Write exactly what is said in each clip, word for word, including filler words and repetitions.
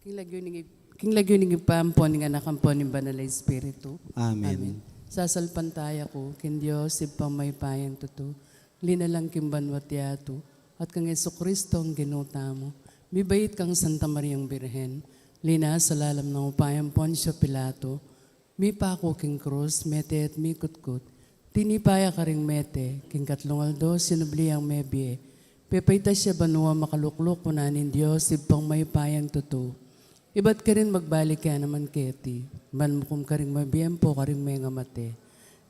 King lagyu ning, king lagyu ning Ibpa, ampon ning Anak, ampon ning Banal a Espiritu. Amen. Amen. Sasalpantaya ku king Dios, Ibpang mayupayang tutu, linalang king banua't yatu, at kang Jesucristo a Ginu tamu, mibait kang Santa Mariang Birhen, linasa lalam ning upayang Poncio Pilato, mipaku king krus, mete at mikutkut. Tinipa ya karing mete, king katlung aldo sinubli yang mebie. Pepaitas ya banua, makalukluk kuna ning Dios, Ibpang mayupayang tutu. Ibat karin magbalik ya naman keti, ban mukum karing mabie ampo karing mengamate.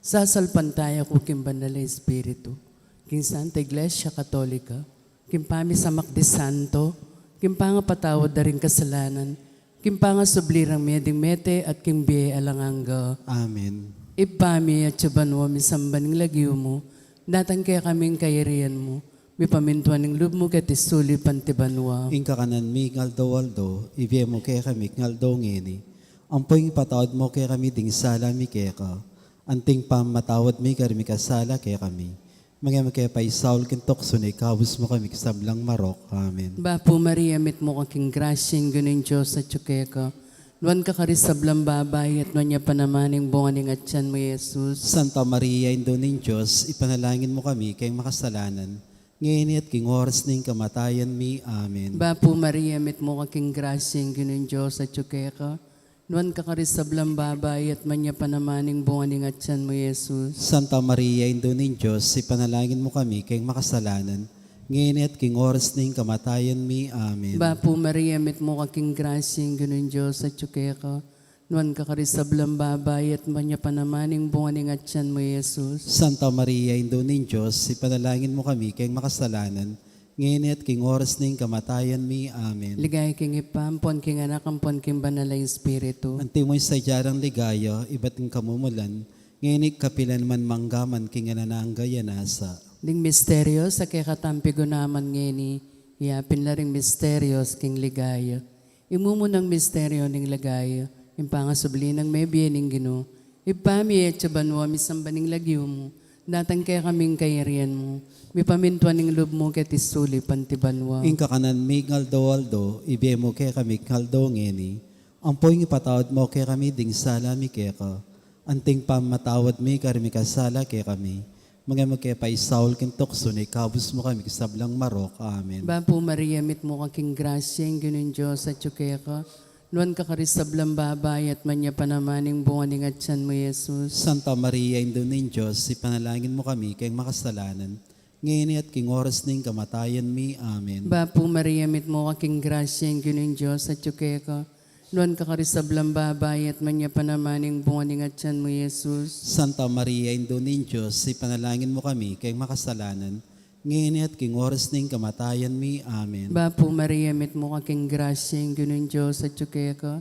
Sasalpantaya ku king Banal a Espiritu, king Santa Iglesia Katolika, king pamisamak ding santo, king pangapatawad da ring kasalanan, king pangasubli rang mie ding mete, at king bie alang angga. Amen. Ibpa mi, atsu ka banua, misamban ing lagyu mu, datang kekami ing kayarian mu, mipamintuan ing lub mu keti sulip anti banua. Ing kakanan mi king aldo-aldo, ibie mu kekami king aldo ngeni. Ampo ing ipatawad mu kekami ding sala mi keka, anti ing pamamatawad mi karing mikasala kekami. Manga e mu ke paisaul king tuksu, nune ikabus mu kami king sablang marok. Amen. Bapu Maria, mitmu ka king grasya, ing Ginung Dios atyu keka. Nuan ka karing sablang babai, at nuan ya pa naman ing bunga ning atyan mu, Jesus. Santa Maria, Indu ning Dios, ipanalangin mu kami keng makasalanan, ngeni at king oras ning kamatayan mi. Amen. Bapu Maria, mitmu ka king grasya, ing Ginung Dios atyu keka. Nuan ka karing sablang babai, at nuan ya pa naman ing bunga ning atyan mu, Jesus. Santa Maria, Indu ning Dios, ipanalangin mu kami keng makasalanan, ngeni at king oras ning kamatayan mi. Amen. Bapu Maria, mitmu ka king grasya, ing Ginung Dios atyu keka. Nuan ka karing sablang babai, at nuan ya pa naman ing bunga ning atyan mu, Jesus. Santa Maria, Indu ning Dios, ipanalangin mu kami keng makasalanan, ngeni at king oras ning kamatayan mi. Amen. Ligaya king Ibpa, ampon king Anak, ampon king Banal a Espiritu. Antimo ing sadya rang ligaya ibat king kamumulan, ngeni at kapilan man, mangga man king alang angga. Nasa. Ding misteryo a kekatang pigunaman ngeni, yapin la ring misteryos king ligaya. Ing mumunang misteryo ning ligaya, ing pangasubli nang mebie ning Ginu. Ibpa mi, atsu ka banua, misamban ing lagyu mu, datang kekami ing kayarian mu, mipamintuan ing lub mu keti sulip anti banua. Ing kakanan mi king aldo-aldo, ibie mu kekami king aldo ngeni. Ampo ing ipatawad mu kekami ding sala mi keka, anti ing pamamatawad mi karing mikasala kekami. Manga e mu ke paisaul king tuksu, nune ikabus mu kami king sablang marok. Amen. Bapu Maria, mitmu ka king grasya, ing Ginung Dios atyu keka. Nuan ka karing sablang babai, at nuan ya pa naman ing bunga ning atyan mu, Jesus. Santa Maria, Indu ning Dios, ipanalangin mu kami keng makasalanan, ngeni at king oras ning kamatayan mi. Amen. Bapu Maria, mitmu ka king grasya, ing Ginung Dios atyu keka. Nuan ka karing sablang babai, at nuan ya pa naman ing bunga ning atyan mu, Jesus. Santa Maria, Indu ning Dios, ipanalangin mu kami keng makasalanan, ngeni at king oras ning kamatayan mi. Amen. Bapu Maria, mitmu ka king grasya, ing Ginung Dios atyu keka.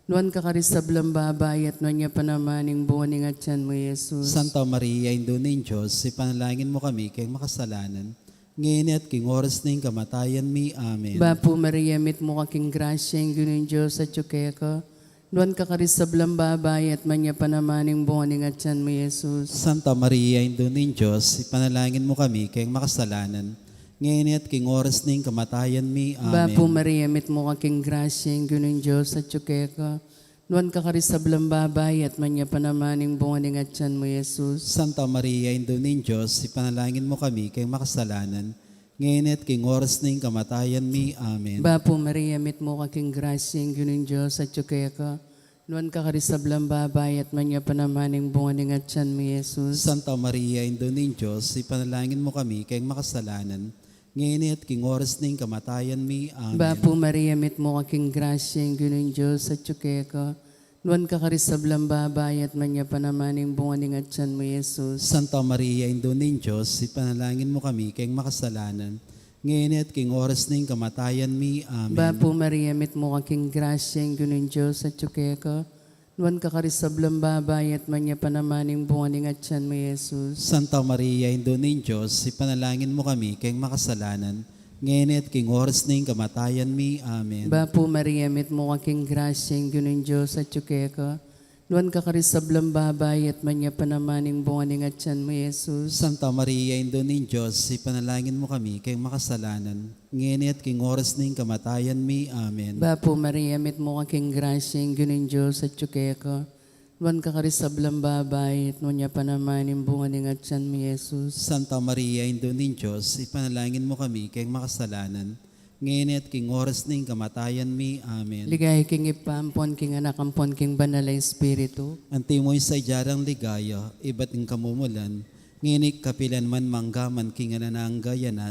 Nuan ka karing sablang babai, at nuan ya pa naman ing bunga ning atyan mu, Jesus. Santa Maria, Indu ning Dios, ipanalangin mu kami keng makasalanan, ngeni at king oras ning kamatayan mi. Amen. Bapu Maria, mitmu ka king grasya, ing Ginung Dios atyu keka. Nuan ka karing sablang babai, at nuan ya pa naman ing bunga ning atyan mu, Jesus. Santa Maria, Indu ning Dios, ipanalangin mu kami keng makasalanan, ngeni at king oras ning kamatayan mi. Amen. Bapu Maria, mitmu ka king grasya, ing Ginung Dios atyu keka. Nuan ka karing sablang babai, at nuan ya pa naman ing bunga ning atyan mu, Jesus. Santa Maria, Indu ning Dios, ipanalangin mu kami keng makasalanan, ngeni at king oras ning kamatayan mi. Amen. Bapu Maria, mitmu ka king grasya, ing Ginung Dios atyu keka. Nuan ka karing sablang babai, at nuan ya pa naman ing bunga ning atyan mu, Jesus. Santa Maria, Indu ning Dios, ipanalangin mu kami keng makasalanan, ngeni at king oras ning kamatayan mi. Amen. Bapu Maria, mitmu ka king grasya, ing Ginung Dios atyu keka. Nuan ka karing sablang babai, at nuan ya pa naman ing bunga ning atyan mu, Jesus. Santa Maria, Indu ning Dios, ipanalangin mu kami keng makasalanan, ngeni at king oras ning kamatayan mi. Amen. Bapu Maria, mitmu ka king grasya, ing Ginung Dios atyu keka. Nuan ka karing sablang babai, at nuan ya pa naman ing bunga ning atyan mu, Jesus. Santa Maria, Indu ning Dios, ipanalangin mu kami keng makasalanan, ngeni at king oras ning kamatayan mi. Amen. Bapu Maria, mitmu ka king grasya, ing Ginung Dios atyu keka. Nuan ka karing sablang babai, at nuan ya pa naman ing bunga ning atian mu, Jesus. Santa Maria, Indu ning Dios, ipanalangin mu kami king makasalanan, ngeni at king oras ning kamatayan mi. Amen. Bapu Maria, mitmu ka king grasya, ing Ginung Dios atyu keka. Nuan ka karing sablang babai, at nuan ya pa naman ing bunga ning atian mu, Jesus. Santa Maria, Indu ning Dios, ipanalangin mu kami king makasalanan, ngeni at king oras ning kamatayan mi. Amen. Ligaya king Ibpa, ampon king Anak, ampon king Banal a Espiritu. Antimo ing sadya rang ligaya, ibat king kamumulan, ngeni kapilan man, mangga man king alang angga. Amen.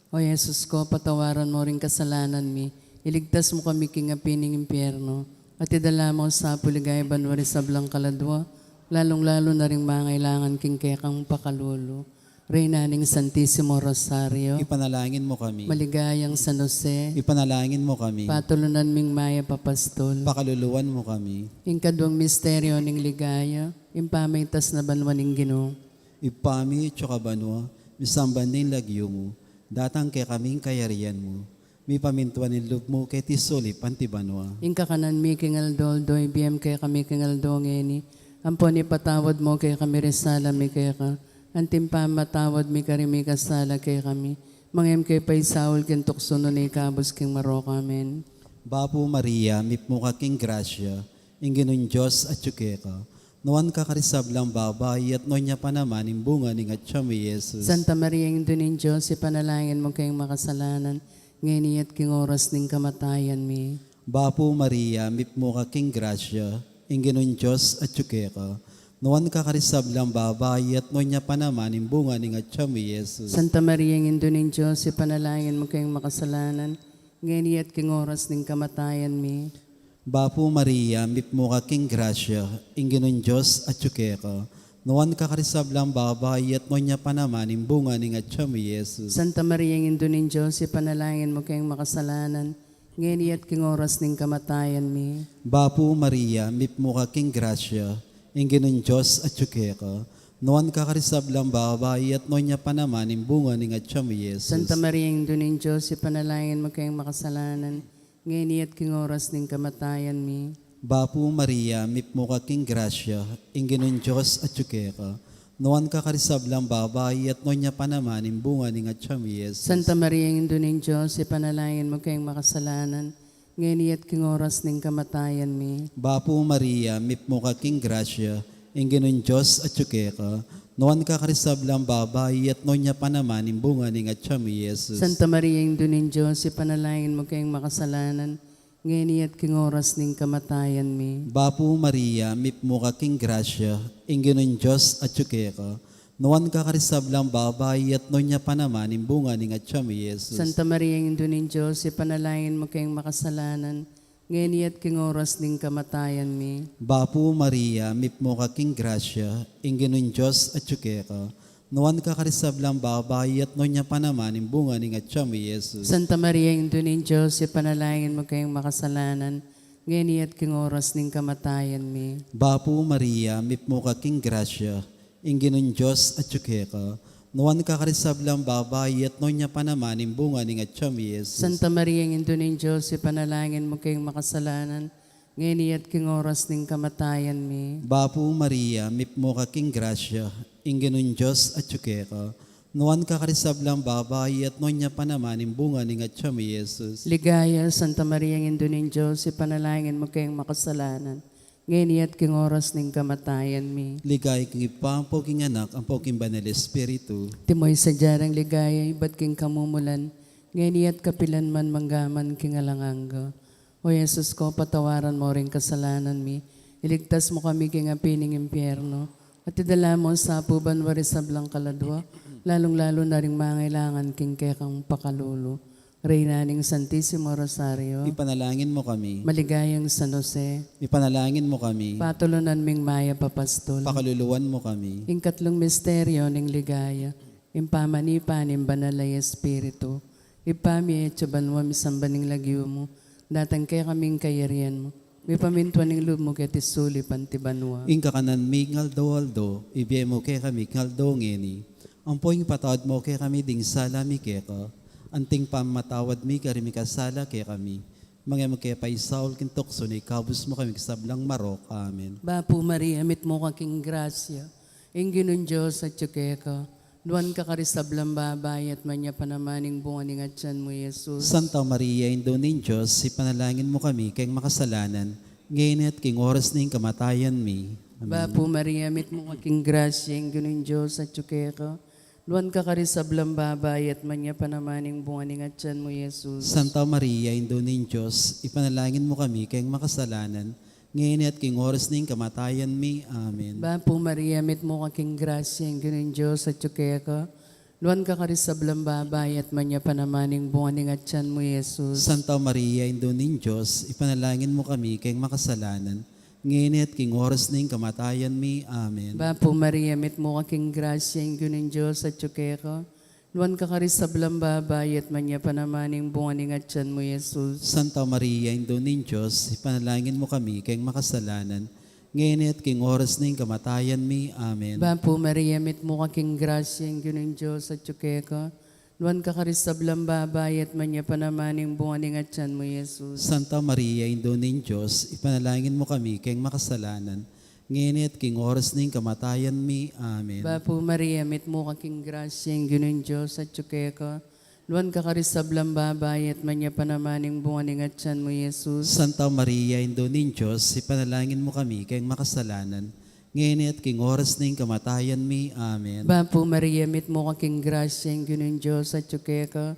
O Jesus ko, patawaran mo ring kasalanan mi, iligtas mo kami king api ning impyerno, at idala mo sa pu king ligaya banua ring sablang kaladua, lalung-lalu na ring mangailangan king kekang pakalulu. Reyna ning Santisimo Rosario. Ipanalangin mo kami. Maligayang San Jose. Ipanalangin mo kami. Patulunan ming mayap a pastol. Pakaluluan mo kami. Ing kaduang misteryo ning ligaya, ing pamaitas na banua ning Ginu. Ibpa mi, atsu ka banua, misamban ing lagyu mu, datang kekami ing kayarian mu, mipamintuan ing lub mu keti sulip anti banua. Ing kakanan mi king aldo-aldo, ibie mu kekami king aldo ngeni, ampon ipatawad mu kekami ring sala mi keka, anti ing pamamatawad mi karing mikasala kekami, manga e mu ke paisaul king tuksu nune ikabus king marok. Amen. Bapu Maria, mitmu ka king grasya, ing Ginung Dios atyu keka. Nuan ka karing sablang babai, at nuan ya pa naman ing bunga ning atian mu, Jesus. Santa Maria, Indu ning Dios, ipanalangin mu keng makasalanan, ngeni at king oras ning kamatayan mi. Bapu Maria, mitmu ka king grasya, ing Ginung Dios atyu keka. Nuan ka karing sablang babai, at nuan ya pa naman ing bunga ning atian mu, Jesus. Santa Maria, Indu ning Dios, ipanalangin mu keng makasalanan, ngeni at king oras ning kamatayan mi. Bapu Maria, mitmu ka king grasya, ing Ginung Dios atyu keka. Nuan ka karing sablang babai, at nuan ya pa naman ing bunga ning atian mu, Jesus. Santa Maria, Indu ning Dios, ipanalangin mu keng makasalanan, ngeni at king oras ning kamatayan mi. Bapu Maria, mitmu ka king grasya, ing Ginung Dios atyu keka. Nuan ka karing sablang babai, at nuan ya pa naman ing bunga ning atian mu, Jesus. Santa Maria, Indu ning Dios, ipanalangin mu keng makasalanan, ngeni at king oras ning kamatayan mi. Bapu Maria, mitmu ka king grasya, ing Ginung Dios atyu keka. Nuan ka karing sablang babai, at nuan ya pa naman ing bunga ning atian mu, Jesus. Santa Maria, Indu ning Dios, ipanalangin mu keng makasalanan, ngeni at king oras ning kamatayan mi. Bapu Maria, mitmu ka king grasya, ing Ginung Dios atyu keka. Nuan ka karing sablang babai, at nuan ya pa naman ing bunga ning atian mu, Jesus. Santa Maria, Indu ning Dios, ipanalangin mu keng makasalanan, ngeni at king oras ning kamatayan mi. Bapu Maria, mitmu ka king grasya, ing Ginung Dios atyu keka. Nuan ka karing sablang babai, at nuan ya pa naman ing bunga ning atian mu, Jesus. Santa Maria, Indu ning Dios, ipanalangin mu keng makasalanan, ngeni at king oras ning kamatayan mi. Bapu Maria, mitmu ka king grasya, ing Ginung Dios atyu keka. Nuan ka karing sablang babai, at nuan ya pa naman ing bunga ning atian mu, Jesus. Santa Maria, Indu ning Dios, ipanalangin mu keng makasalanan, ngeni at king oras ning kamatayan mi. Bapu Maria, mitmu ka king grasya, ing Ginung Dios atyu keka. Nuan ka karing sablang babai, at nuan ya pa naman ing bunga ning atian mu, Jesus. Santa Maria, Indu ning Dios, ipanalangin mu keng makasalanan, ngeni at king oras ning kamatayan mi. Bapu Maria, mitmu ka king grasya, ing Ginung Dios atyu keka. Nuan ka karing sablang babai, at nuan ya pa naman ing bunga ning atian mu, Jesus. Ligaya, Santa Maria, Indu ning Dios, ipanalangin mu keng makasalanan, ngeni at king oras ning kamatayan mi. Ligaya king Ibpa, ampo king Anak, ampo king Banal Espiritu. Antimo ing sadya rang ligaya, ibat king kamumulan, ngeni at kapilan man, mangga man king alang angga. O Jesus ko, patawaran mo ring kasalanan mi, iligtas mo kami king api ning impyerno, at idala mo sa pu banua ring sablang kaladua, lalung-lalu na ring mangailangan king kekang pakalulu. Reyna ning Santisimo Rosario. Ipanalangin mo kami. Maligayang San Jose. Ipanalangin mo kami. Patulunan ming mayap a pastol. Pakaluluan mo kami. Ing katlung misteryo ning ligaya, ing pamanipa ning Banal a Espiritu. Ibpa mi, atsu ka banua, misamban ing lagyu mu, datang kekami ing kayarian mu, mipamintuan ing lub mu keti sulip anti banua. Ing kakanan mi king aldo-aldo, ibie mu kekami king aldo ngeni. Ampo ipatawad mo kekami ding sala mi keka, anti ing pamamatawad mi karing mikasala kekami. Mangemu ke paisaul king tuksu nune ikabus mu kami king sablang marok. Amen. Bapu Maria, mitmu ka king grasya, ing Ginung Dios atyu keka, nuan ka karing sablang babai, at nuan ya pa naman ing bunga ning atyan mu, Jesus. Santa Maria, Indu ning Dios, ipanalangin mu kami keng makasalanan, ngeni at king oras ning kamatayan mi. Amen. Bapu Maria, mitmu ka king grasya, ing Ginung Dios atyu keka, nuan ka karing sablang babai, at nuan ya pa naman ing bunga ning atyan mu, Jesus. Santa Maria, Indu ning Dios, ipanalangin mu kami keng makasalanan, ngeni at king oras ning kamatayan mi. Amen. Bapu Maria, mitmu ka king grasya, ing Ginung Dios atyu keka, nuan ka karing sablang babai, at nuan ya pa naman ing bunga ning atyan mu, Jesus. Santa Maria, Indu ning Dios, ipanalangin mu kami keng makasalanan, ngeni at king oras ning kamatayan mi. Amen. Bapu Maria, mitmu ka king grasya, ing Ginung Dios atyu keka, nuan ka karing sablang babai, at nuan ya pa naman ing bunga ning atyan mu, Jesus. Santa Maria, Indu ning Dios, ipanalangin mu kami keng makasalanan, ngeni at king oras ning kamatayan mi. Amen. Bapu Maria, mitmu ka king grasya, ing Ginung Dios atyu keka, nuan ka karing sablang babai, at nuan ya pa naman ing bunga ning atyan mu, Jesus. Santa Maria, Indu ning Dios, ipanalangin mu kami keng makasalanan, ngeni at king oras ning kamatayan mi. Amen. Bapu Maria, mitmu ka king grasya, ing Ginung Dios atyu keka, nuan ka karing sablang babai, at nuan ya pa naman ing bunga ning atyan mu, Jesus. Santa Maria, Indu ning Dios, ipanalangin mu kami keng makasalanan, ngeni at king oras ning kamatayan mi. Amen. Bapu Maria, mitmu ka king grasya, ing Ginung Dios atyu keka,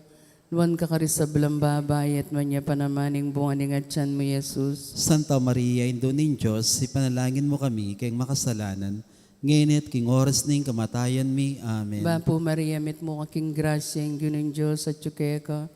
nuan ka karing sablang babai, at nuan ya pa naman ing bunga ning atyan mu, Jesus. Santa Maria, Indu ning Dios, ipanalangin mu kami keng makasalanan, ngeni at king oras ning kamatayan mi. Amen. Bapu Maria, mitmu ka king grasya, ing Ginung Dios atyu keka,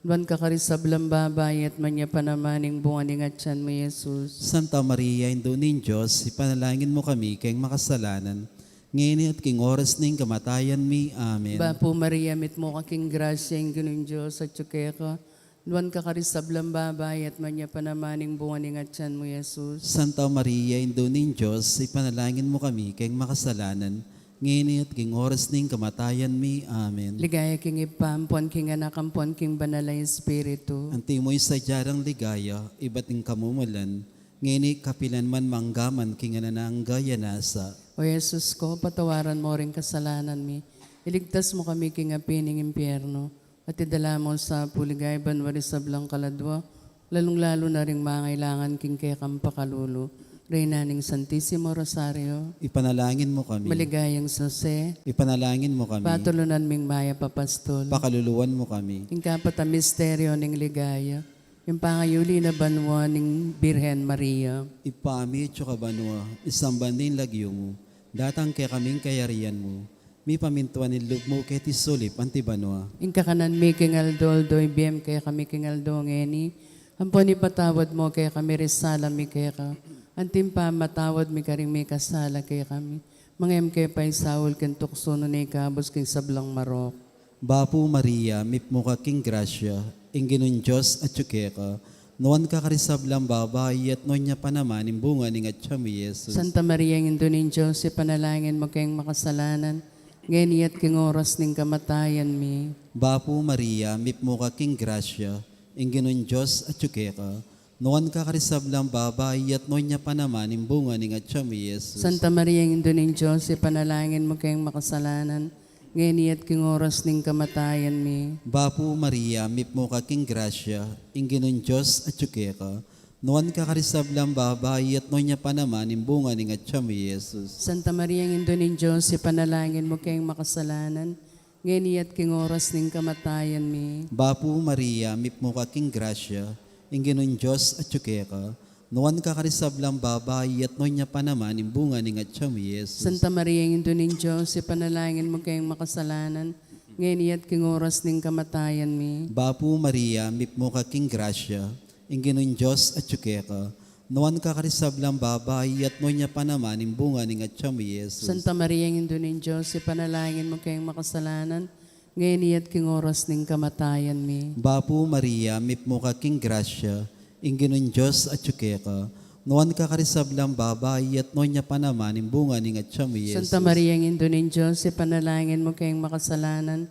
nuan ka karing sablang babai, at nuan ya pa naman ing bunga ning atyan mu, Jesus. Santa Maria, Indu ning Dios, ipanalangin mu kami keng makasalanan, ngeni at king oras ning kamatayan mi. Amen. Bapu Maria, mitmu ka king grasya, ing Ginung Dios atyu keka, nuan ka karing sablang babai, at nuan ya pa naman ing bunga ning atyan mu, Jesus. Santa Maria, Indu ning Dios, ipanalangin mu kami keng makasalanan, ngeni at king oras ning kamatayan mi. Amen. Ligaya king Ibpa, ampon king Anak, ampon king Banal a Espiritu. Antimo ing sadya rang ligaya, ibat ning kamumulan, ngeni kapilan man, mangga man king alang angga. Amen. O Jesus ko, patawaran mo ring kasalanan mi, iligtas mo kami king api ning impyerno, at idala mo sa pu king banua ring sablang kaladua, lalung-lalu na ring mangailangan king kekang pakalulu. Reyna ning Santisimo Rosario. Ipanalangin mo kami. Maligayang Jose. Ipanalangin mo kami. Patulunan ming mayap a pastol. Pakaluluan mo kami. Ing kapat a misteryo ning ligaya, ing pangayuli na banua ning Birhen Maria. Ibpa mi, atsu ka banua, misamban ya ing lagyu mu, datang kekami ing kayarian mu, mipamintuan ing lub mu keti sulip anti banua. Ing kakanan mi king aldo-aldo ibie mu kekami king aldo ngeni, ampon ipatawad mu kekami ring sala mi keka, anti ing pamamatawad mi karing mikasala kekami. Manga e mu ke paisaul king tuksu, nune ikabus king sablang marok. Bapu Maria, mipmu ka king grasya, ing Ginung Dios atyu keka, nuan ka karing sablang babai, at nuan ya pa naman ing bunga ning atyan mu, Jesus. Santa Maria, Indu ning Dios, ipanalangin mu keng makasalanan, ngeni at king oras ning kamatayan mi. Bapu Maria, mipmu ka king grasya, ing Ginung Dios atyu keka, nuan ka karing sablang babai, at nuan ya pa naman ing bunga ning atyan mu, Jesus. Santa Maria, Indu ning Dios, ipanalangin mu keng makasalanan, ngeni at king oras ning kamatayan mi. Bapu Maria, mipmu ka king grasya, ing Ginung Dios atyu keka, nuan ka karing sablang babai, at nuan ya pa naman ing bunga ning atyan mu, Jesus. Santa Maria, Indu ning Dios, ipanalangin mu keng makasalanan, ngeni at king oras ning kamatayan mi. Bapu Maria, mipmu ka king grasya, ing Ginung Dios atyu keka, nuan ka karing sablang babai, at nuan ya pa naman ing bunga ning atyan mu, Jesus. Santa Maria, Indu ning Dios, ipanalangin mu keng makasalanan, ngeni at king oras ning kamatayan mi. Bapu Maria, mipmu ka king grasya, ing Ginung Dios atyu keka, nuan ka karing sablang babai, at nuan ya pa naman ing bunga ning atyan mu, Jesus. Santa Maria, Indu ning Dios, ipanalangin mu keng makasalanan, ngeni at king oras ning kamatayan mi. Bapu Maria, mipmu ka king grasya, ing Ginung Dios atyu keka, nuan ka karing sablang babai, at nuan ya pa naman ing bunga ning atyan mu, Jesus. Santa Maria, Indu ning Dios, ipanalangin mu keng makasalanan,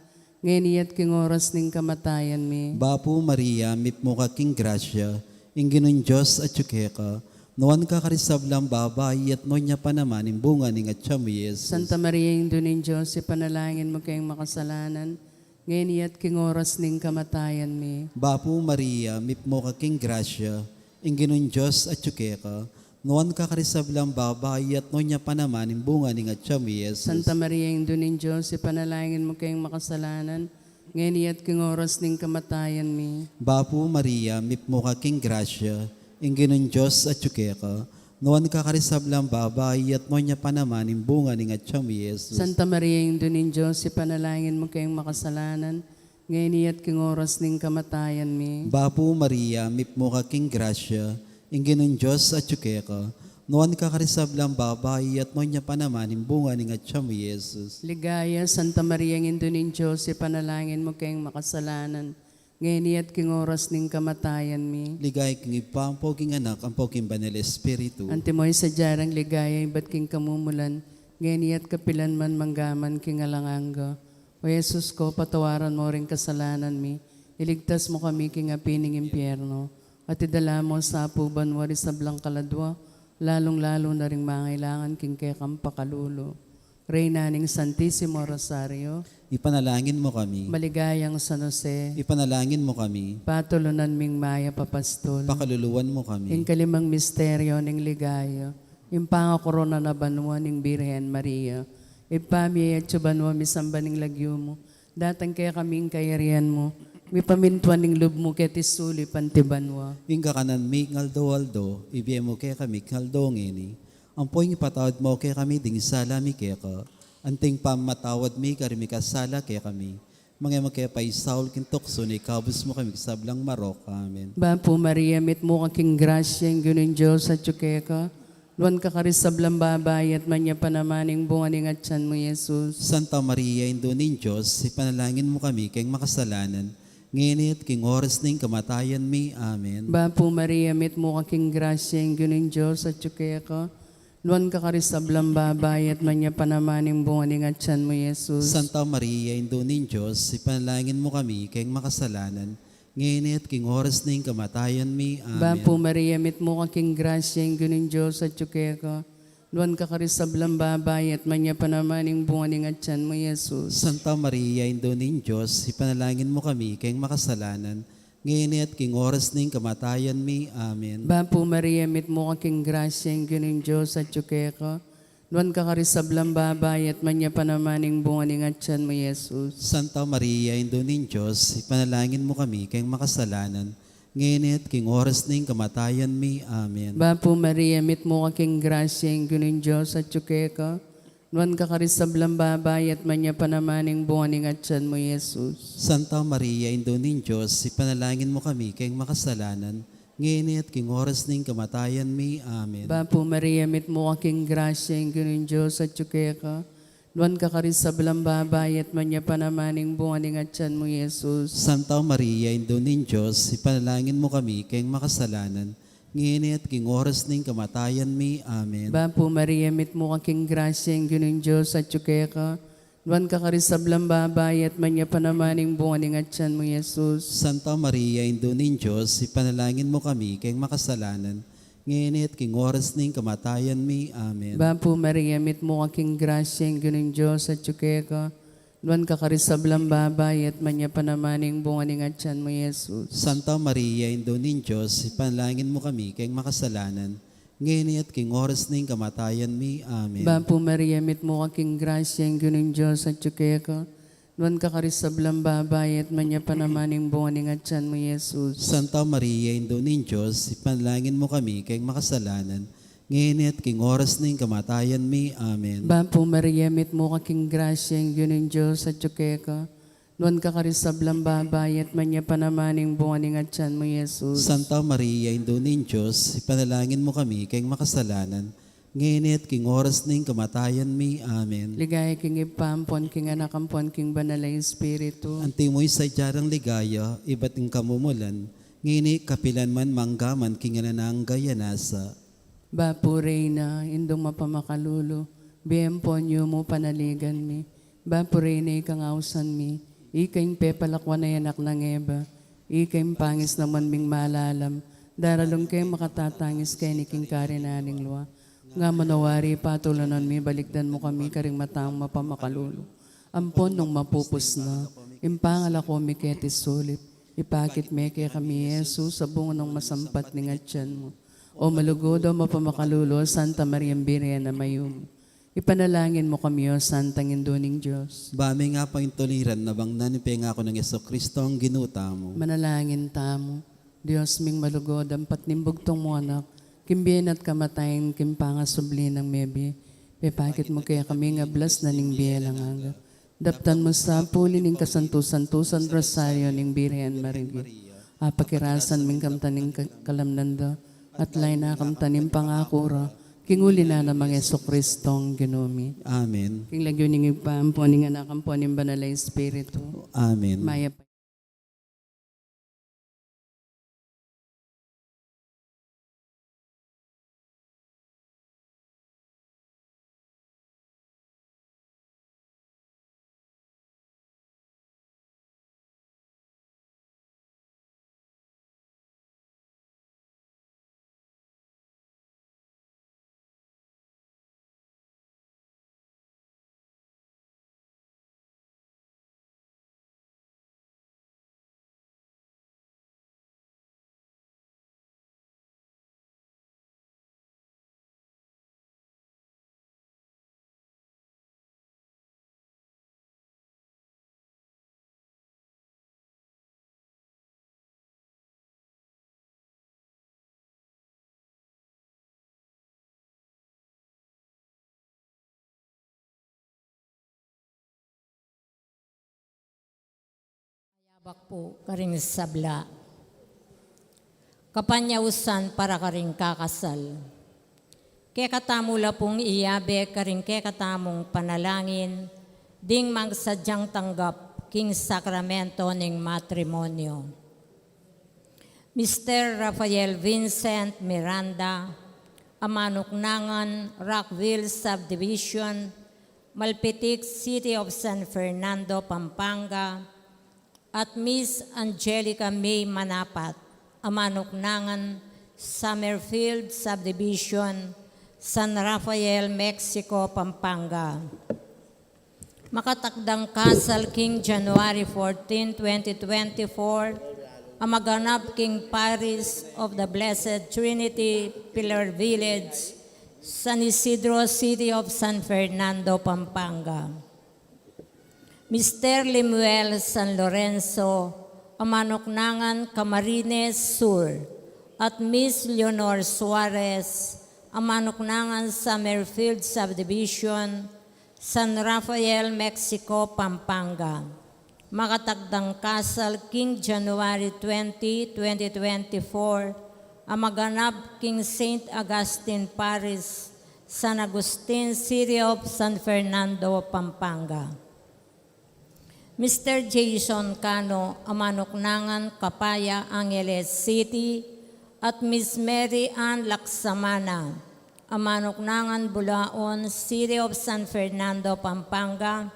ngeni at king oras ning kamatayan mi. Bapu Maria, mipmu ka king grasya, Ing Ginung Dios atyu keka, nuan ka karing sablang babai, at nuan ya pa naman ing bunga ning atyan mu, Jesus. Santa Maria, Indu ning Dios, ipanalangin mu keng makasalanan, ngeni at king oras ning kamatayan mi. Bapu Maria, mipmu ka king grasya, ing Ginung Dios atyu keka, nuan ka karing sablang babai, at nuan ya pa naman ing bunga ning atyan mu, Jesus. Santa Maria, Indu ning Dios, ipanalangin mu keng makasalanan, ngeni at king oras ning kamatayan mi. Bapu Maria, mipmu ka king grasya, ing Ginung Dios atyu keka, nuan ka karing sablang babai, at nuan ya pa naman ing bunga ning atyan mu, Jesus. Santa Maria, Indu ning Dios, ipanalangin mu keng makasalanan, ngeni at king oras ning kamatayan mi. Bapu Maria, mipmu ka king grasya, ing Ginung Dios atyu keka, nuan ka karing sablang babai, at nuan ya pa naman ing bunga ning atyan mu, Jesus. Ligaya, Santa Maria, Indu ning Dios, ipanalangin mu keng makasalanan, ngeni at king oras ning kamatayan mi. Ligaya king Ibpa, ampo king Anak, ampo king Banal Espiritu. Antimo ing sadya rang ligaya ibat king kamumulan, ngeni at kapilan man, mangga man king alang angga. O Jesus ko, patawaran mo ring kasalanan mi, iligtas mo kami king api ning impyerno, at idala mo sa pu banua ring sablang kaladua, lalung-lalu na ring mangailangan king kekang pakalulu. Reyna ning Santisimo Rosario, ipanalangin mo kami. Maligayang San Jose, ipanalangin mo kami. Patulunan ming mayap a pastol, pakaluluan mo kami. Ing kalimang misteryo ning ligaya, ing pangakorona na banua ning Birhen Maria. Ibpa mi, atsu ka banua, misamban ing lagyu mu, datang kekami ing kayarian mu, mipamintuan ing lub mu keti sulip anti banua. Ing kakanan mi king aldo-aldo, ibie mu kekami king aldo ngeni. Ampo ing ipatawad mu kekami ding sala mi keka, anti ing pamamatawad mi karing mikasala kekami. Manga e mu ke paisaul king tuksu, nune ikabus mu kami king sablang marok. Amen. Bapu Maria, mitmu ka king grasya, ing Ginung Dios atyu keka, nuan ka karing sablang babai, at nuan ya pa naman ing bunga ning atyan mu, Jesus. Santa Maria, Indu ning Dios, ipanalangin mu kami keng makasalanan, ngeni at king oras ning kamatayan mi. Amen. Bapu Maria, mitmu ka king grasya, ing Ginung Dios atyu keka, nuan ka karing sablang babai, at nuan ya pa naman ing bunga ning atyan mu, Jesus. Santa Maria, Indu ning Dios, ipanalangin mu kami keng makasalanan, ngeni at king oras ning kamatayan mi. Amen. Bapu Maria, mitmu ka king grasya, ing Ginung Dios atyu keka, nuan ka karing sablang babai, at nuan ya pa naman ing bunga ning atyan mu, Jesus. Santa Maria, Indu ning Dios, ipanalangin mu kami keng makasalanan, ngeni at king oras ning kamatayan mi. Amen. Bapu Maria, mitmu ka king grasya, ing Ginung Dios atyu keka, nuan ka karing sablang babai, at nuan ya pa naman ing bunga ning atyan mu, Jesus. Santa Maria, Indu ning Dios, ipanalangin mu kami keng makasalanan, ngeni at king oras ning kamatayan mi. Amen. Bapu Maria, mitmu ka king grasya, ing Ginung Dios atyu keka, nuan ka karing sablang babai, at nuan ya pa naman ing bunga ning atyan mu, Jesus. Santa Maria, Indu ning Dios, ipanalangin mu kami keng makasalanan, ngeni at king oras ning kamatayan mi. Amen. Bapu Maria, mitmu ka king grasya, ing Ginung Dios atyu keka, nuan ka karing sablang babai, at nuan ya pa naman ing bunga ning atyan mu, Jesus. Santa Maria, Indu ning Dios, ipanalangin mu kami keng makasalanan, ngeni at king oras ning kamatayan mi. Amen. Bapu Maria, mitmu ka king grasya, ing Ginung Dios atyu keka, nuan ka karing sablang babai, at nuan ya pa naman ing bunga ning atyan mu, Jesus. Santa Maria, Indu ning Dios, ipanalangin mu kami keng makasalanan, ngeni at king oras ning kamatayan mi. Amen. Bapu Maria, mitmu ka king grasya, ing Ginung Dios atyu keka, nuan ka karing sablang babai, at nuan ya pa naman ing bunga ning atyan mu, Jesus. Santa Maria, Indu ning Dios, ipanalangin mu kami keng makasalanan, ngeni at king oras ning kamatayan mi. Amen. Bapu Maria, mitmu ka king grasya, ing Ginung Dios atyu keka, nuan ka karing sablang babai, at nuan ya pa naman ing bunga ning atyan mu, Jesus. Santa Maria, Indu ning Dios, ipanalangin mu kami keng makasalanan, ngeni at king oras ning kamatayan mi. Amen. Bapu Maria, mitmu ka king grasya, ing Ginung Dios atyu keka, nuan ka karing sablang babai, at nuan ya pa naman ing bunga ning atyan mu, Jesus. Santa Maria, Indu ning Dios, ipanalangin mu kami keng makasalanan, ngeni at king oras ning kamatayan mi. Amen. Ligaya king Ibpa, ampon king Anak, ampon king Banal a Espiritu. Antimo ing sadya rang ligaya ibat king kamumulan, ngeni, kapilan man, mangga man king alang angga. Amen. Bapu Reyna, Indung mapamakalulu, bie ampon yumu panaligan mi. Bapu Reyna, ika ing ausan mi, ika ing pepalakuan a anak nang Eva, ika ing pangisnamuan ming malalam, Daralung keng makatatangis keni king karinan ning lua. Nga manawari patulunan mi, balikdan mu kami karing matang mapamakalulu. Ampon nung mapupus na ing pangalako mi keti sulip, ipakit me kekami i Jesus, a bunga nang masampat ning atian mu. O malugud, o mapamakalulu, Santa Maria, Birhen a mayumu, ipanalangin mu kami, o Santang Indu ning Dios. Ba mi nga pang intuliran na bang nanu ing pengaku nang Jesucristo a Ginu tamu. Manalangin tamu. Dios ming malugud, ampat ning bugtung mung Anak, king bie na at kamatayan, king pangasubli nang mebie, pepakit mu kekami ing ablas na ning bie alang angga. Daptan mu sa ing puli ning kasantu-santusan rosaryo ning Birhen Maria. Apakirasan ming kamtan ing ka-, kalamnan da, at lain na kamtan ing pangaku ra, king uli na nang Jesucristo a Ginu mi. Amen. King lagyu ning Ibpa, ampo ning Anak, ampo ning Banal a Espiritu. Amen. Mayap. Mayabak pu karing sabla. Kapanyausan para karing kakasal. Kekatamu la pung iyabe karing kekatamung panalangin ding magsadyang tanggap king sakramento ning matrimonyo. Mister Rafael Vincent Miranda, a manuknangan Rockville Subdivision, Malpitic, City of San Fernando, Pampanga, at Miss Angelica May Manapat, a manuknangan Summerfield Subdivision, San Rafael, Mexico, Pampanga. Makatakdang kasal king January fourteen, twenty twenty-four, a maganap king Parish of the Blessed Trinity, Pilar Village, San Isidro, City of San Fernando, Pampanga. Mister Lemuel San Lorenzo, a manuknangan Camarines Sur, at Miss Leonor Suarez, a manuknangan Summerfield Subdivision, San Rafael, Mexico, Pampanga. Makatakdang kasal king January twenty, twenty twenty-four, a maganap king Saint Augustine Parish, San Agustin, City of San Fernando, Pampanga. Mister Jason Cano, a manuknangan Capaya, Angeles City, at Miss Mary Ann Laksamana, a manuknangan Bulaon, City of San Fernando, Pampanga,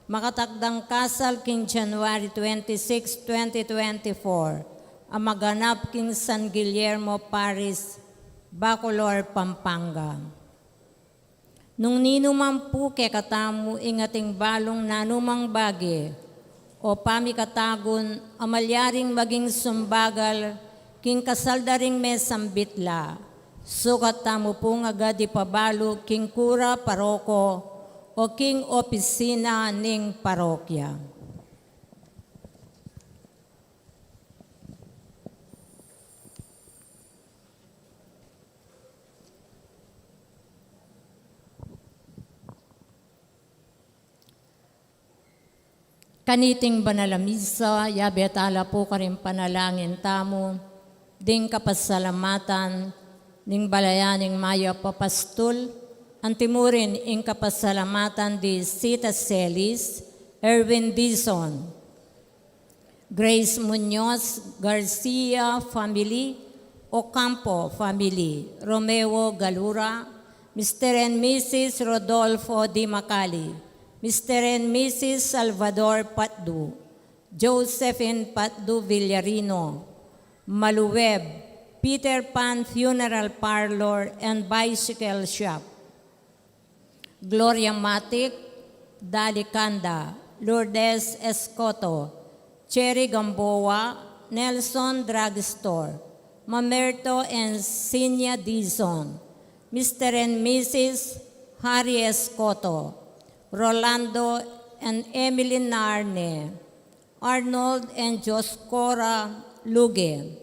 makatakdang kasal king January twenty-six, twenty twenty-four, a maganap king San Guillermo Parish, Bacolor, Pampanga. Nung ninuman pu kekatamu ing ating balung nanumang bage o pamikatagun a malyaring maging sumbagal king kasal da ring mesambit la, sukat tamu pung agad ipabalu king kura paroko o king opisina ning parokya. Kaniting banal a misa, yabe tala pu karing panalangin tamu ding kapasalamatan ning balayan ning mayap a pastul, antimurin ing kapasalamatan di Sita Celis, Erwin Dizon, Grace Muñoz, Garcia family, Ocampo family, Romeo Galura, Mister and Missus Rodolfo Di Macali, Mister and Missus Salvador Patdu, Josephine Patdu Villarino, Maluweb, Peter Pan Funeral Parlor and Bicycle Shop, Gloria Matic, Dali Canda, Lourdes Escoto, Cherry Gamboa, Nelson Drugstore, Mamerto and Sinya Dizon, Mister and Missus Harry Escoto, Rolando and Emily Narne, Arnold and Joscora Luge,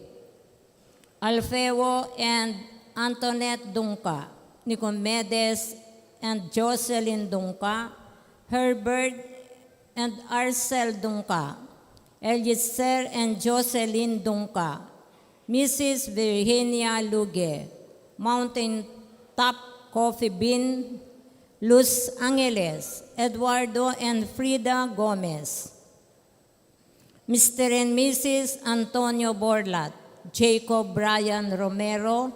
Alfeo and Antoinette Dungca, Nicomedes and Jocelyn Dungca, Herbert and Arcel Dungca, Eliezer and Jocelyn Dungca, Missus Virginia Luge, Mountain Top Coffee Bean, Los Angeles, Eduardo and Frida Gomez, Mister and Missus Antonio Borlat, Jacob Brian Romero,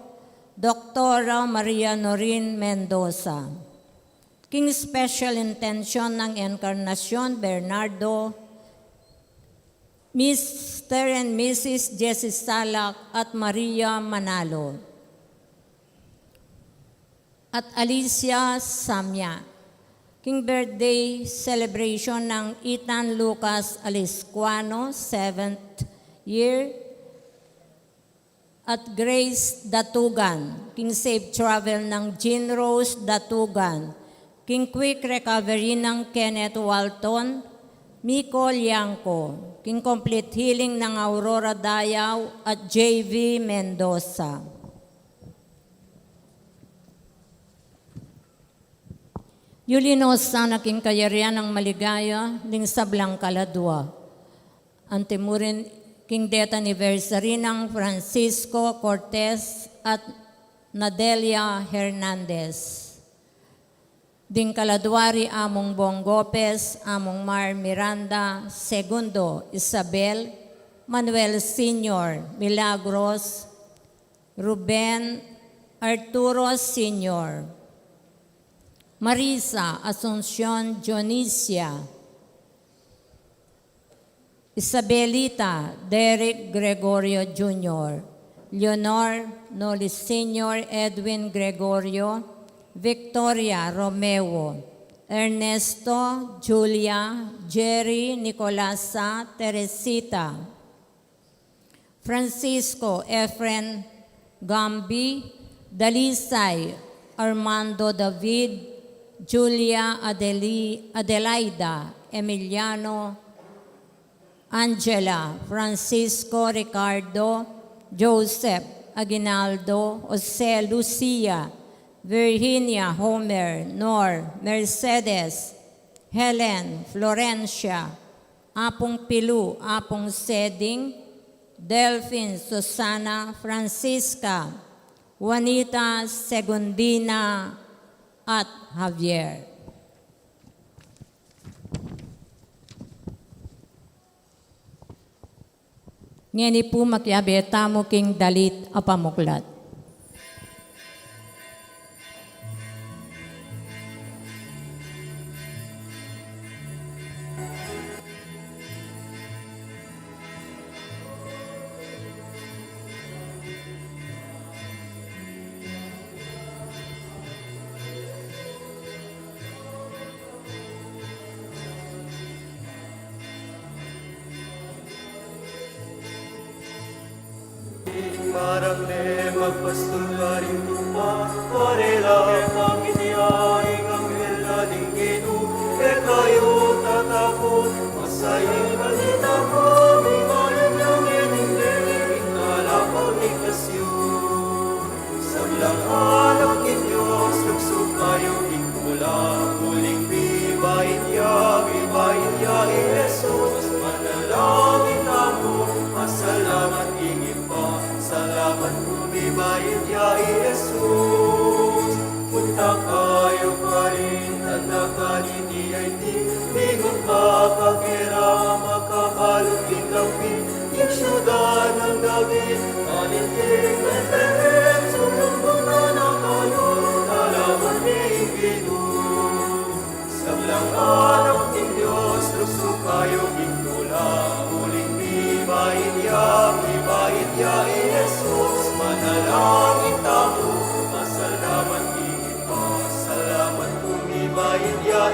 Doktora Maria Norin Mendoza. King special intention ng Encarnacion Bernardo, Mister and Missus Jessie Salak at Maria Manalo, at Alicia Samia. King birthday celebration ng Ethan Lucas Aliscuano, seventh year, at Grace Datugan. King safe travel ng Jean Rose Datugan. King quick recovery ng Kenneth Walton, Miko Liangco. King complete healing ng Aurora Dayaw at J V Mendoza. Yuli no sana king kayarian ng maligaya ding sablang kaladua. Antimurin king death anniversary ng Francisco Cortez at Nadelia Hernandez. Ding kaladua ri Among Bong Gopez, Among Mar Miranda, Segundo, Isabel, Manuel Senior, Milagros, Ruben, Arturo Senior, Marisa, Asuncion, Dionisia, Isabelita, Derek Gregorio Junior, Leonor, Noli Senior, Edwin Gregorio, Victoria, Romeo, Ernesto, Julia, Jerry, Nicolasa, Teresita, Francisco, Efren, Gambi, Dalisay, Armando, David, Julia, Adeli-, Adelaida, Emiliano, Angela, Francisco, Ricardo, Joseph, Aguinaldo, Jose, Lucia, Virginia, Homer, Nor, Mercedes, Helen, Florencia, Apung Pilu, Apung Seding, Delphine, Susana, Francisca, Juanita, Segundina, at Javier. Ngeni pu makiabe tamu king dalit a pamuklat. Marang ne magpastul karing tupa, karela pangitian ing anghel na ning Ginu, e kayu tatakut, masayapan ita kami, maligaya ning Ginu, ing kalapang ligtas yu. Sablang anak ning Dios, luksu kayu king tula, uling bibait ya, bibait ya i Jesus, manalangin tamu, pasalamat king Ibpa, salamat ku bibait ya i Jesus. Punta kayu karin, tanda kaniti a iti, mingut makakera, makabalu king kampi, ing siudad nang David, karin king Betlehem, sumungkun na kayu, lalawan ne ing Ginu. Sablang anak ning Dios, luksu kayu king tula, uling bibait ya, bibait ya i Jesus,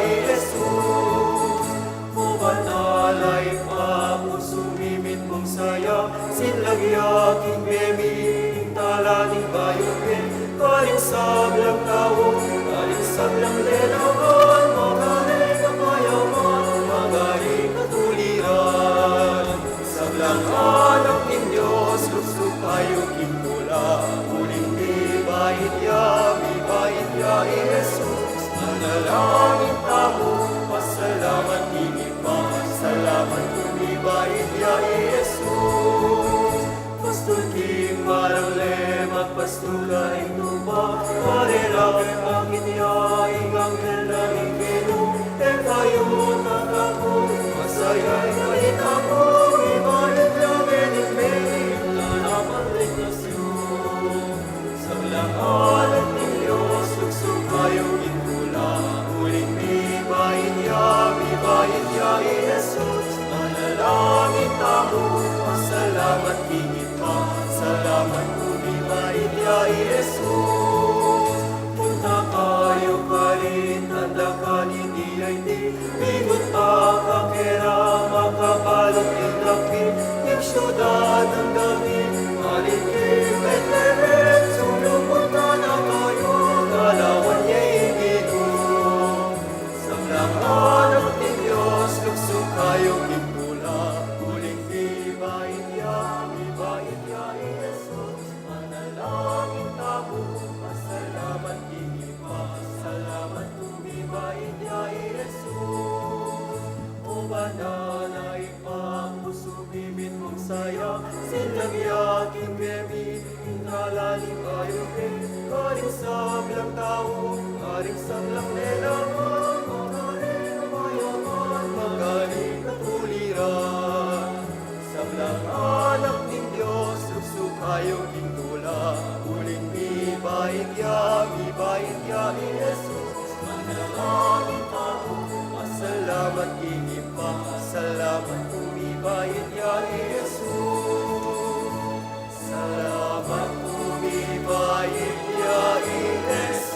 Jesus, o banal a Ibpa, pusung mitmung saya, sinlabyan king mie mi ing tala ning bayuke, karing sablang tau, karing sablang lalawan, magari kapayapan, magari katuliran. Sablang anak ning Dios, luksu kayu king tula, uling mibait ya, mibait ya i Jesus. Manalangin tamu, pasalamat king Ibpa, salamat king mibait ya i Jesus. Pastul king maragul, magpastul karing tupa, karela pepakit ya ing anghel na ning Ginu, e kayu matakut, masaya ing balita ku, mibait ya Virgen Mary, ing anak ning Dios. Sablang anak ning Dios, luksu kayu king tula, uling mibait ya, mibait ya i Jesus. Manalangin tamu, pasalamat king Ibpa, salamat king mibait ya i Jesus. Punta kayu karin, tanda kaniting iti, mingut pa kakera, makabalut ing dapit ning siudad nang David, karin king Betlehem, sumilub na kayu, lalawan ye ing Ginu. Sablang anak ning Dios, luksu kayu king tula, uling mibait ya, mibait ya i Jesus. Manalangin tamu, pasalamat king Ibpa, salamat king mibait ya i Jesus. O banal a Ibpa, pusung mitmung saya, sinlabyan king mie mi ing tala ning bayuke, karing sablang tau, karing sablang lalawan, magari kapayapan, magari katuliran. Sablang anak ning Dios, luksu kayu king tula, uling mibait ya, mibait ya i Jesus. Manalangin tamu, pasalamat king Ibpa, salamat king mibait ya i Jesus. Salamat king mibait ya i Jesus.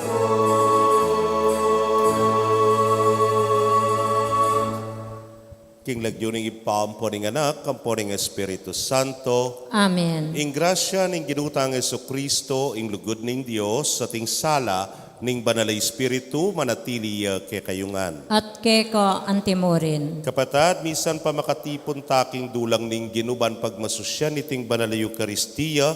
King lagyu ning Ibpa, ampo ning Anak, ampo ning Espiritu Santo. Amen. Ing grasya ning Ginu tang Jesucristo, ing lugud ning Dios, at ing sala ning Banal a Espiritu, manatili ya kekayu ngan. At keka antimurin. Kapatad, misan pa makatipun ta king dulang ning Ginu ban pagmasusyan iting Banal a Eukaristia,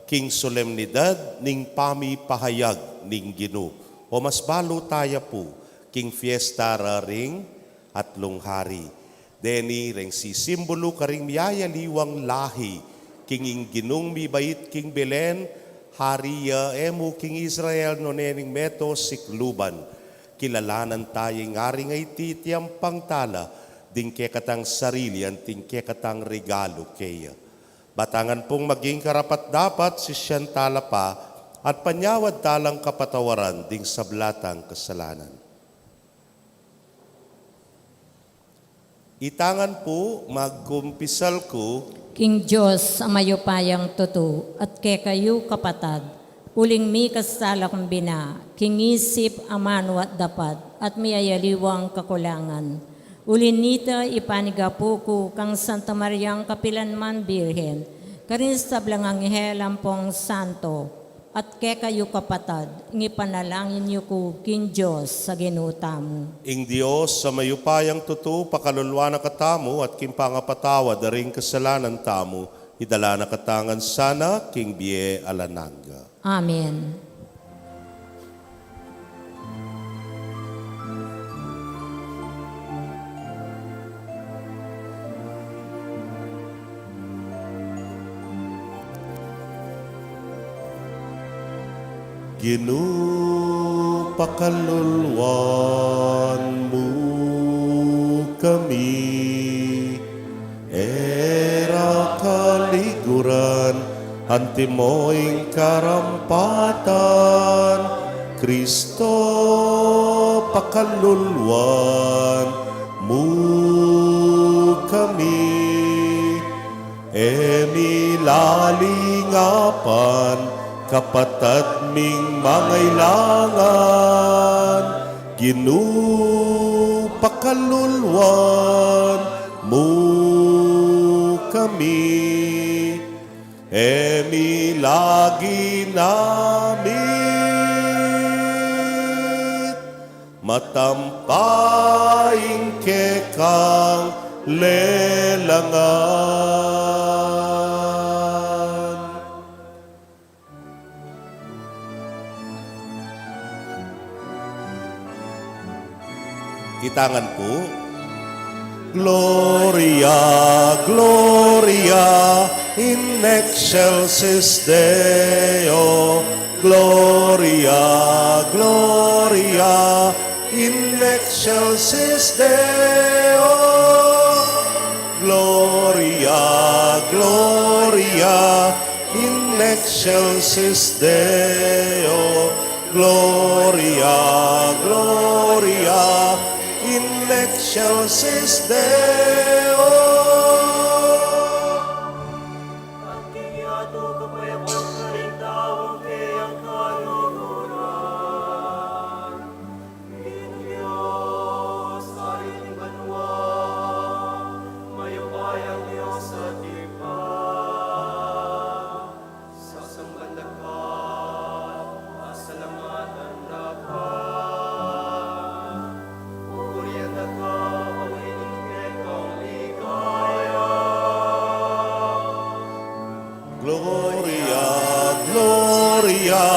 king solemnidad ning pamipahayag ning Ginu. O mas balu taya pu, king fiesta ra ring Atlung Hari. Deni reng sisimbulu karing miyayaliwang lahi, king ing Ginung mibait king Belen, Hari ya e mu king Israel, nune ning meto sikluban. Kilalanan taya ing Aring aiti, iti ampang tala, ding kekatang sarili, anting kekatang regalu keya. Batangan pung maging karapat-dapat, sisian tala pa, at panyawad talang kapatawaran ding sabla tang kasalanan. Itang ngan pu, magkumpisal ku king Dios a mayupayang tutu, at kekayu kapatad, uling mikasala kung bina, king isip, amanu at dapat, at miyayaliwang kakulangan. Uli nita, ipanigapu ku kang Santa Mariang kapilanman Birhen, karing sablang anghel ampong santo, at kekayu kapatad, ing ipanalangin yu ku king Dios a Ginu tamu. Ing Dios a mayupayang tutu, pakaluluan na katamu, at king pangapatawad da ring kasalanan tamu, idala na katamu ngan sana king bie alang angga. Amen. Ginu, pakaluluan mu kami, e ra kaliguran, antimo ing karampatan, Kristo, pakaluluan mu kami. E mi lalingapan, kapatad ming mangailangan, Ginu, pakaluluan mu kami, e mi lagi namit matampa ing kekang lelangan. Kita ngan pu. Gloria, Gloria in excelsis Deo. Gloria, Gloria in excelsis Deo. Gloria, Gloria in excelsis Deo. Gloria, Gloria in excelsis Deo. At king yatu kapayapan karing taung kayang kaluguran. Ing Dios, Ari ning banua, mayupayang Dios at Ibpa, sasamban da ka, pasalamatan da ka, pupurian da ka, pawining kekang ligaya. Gloria, Gloria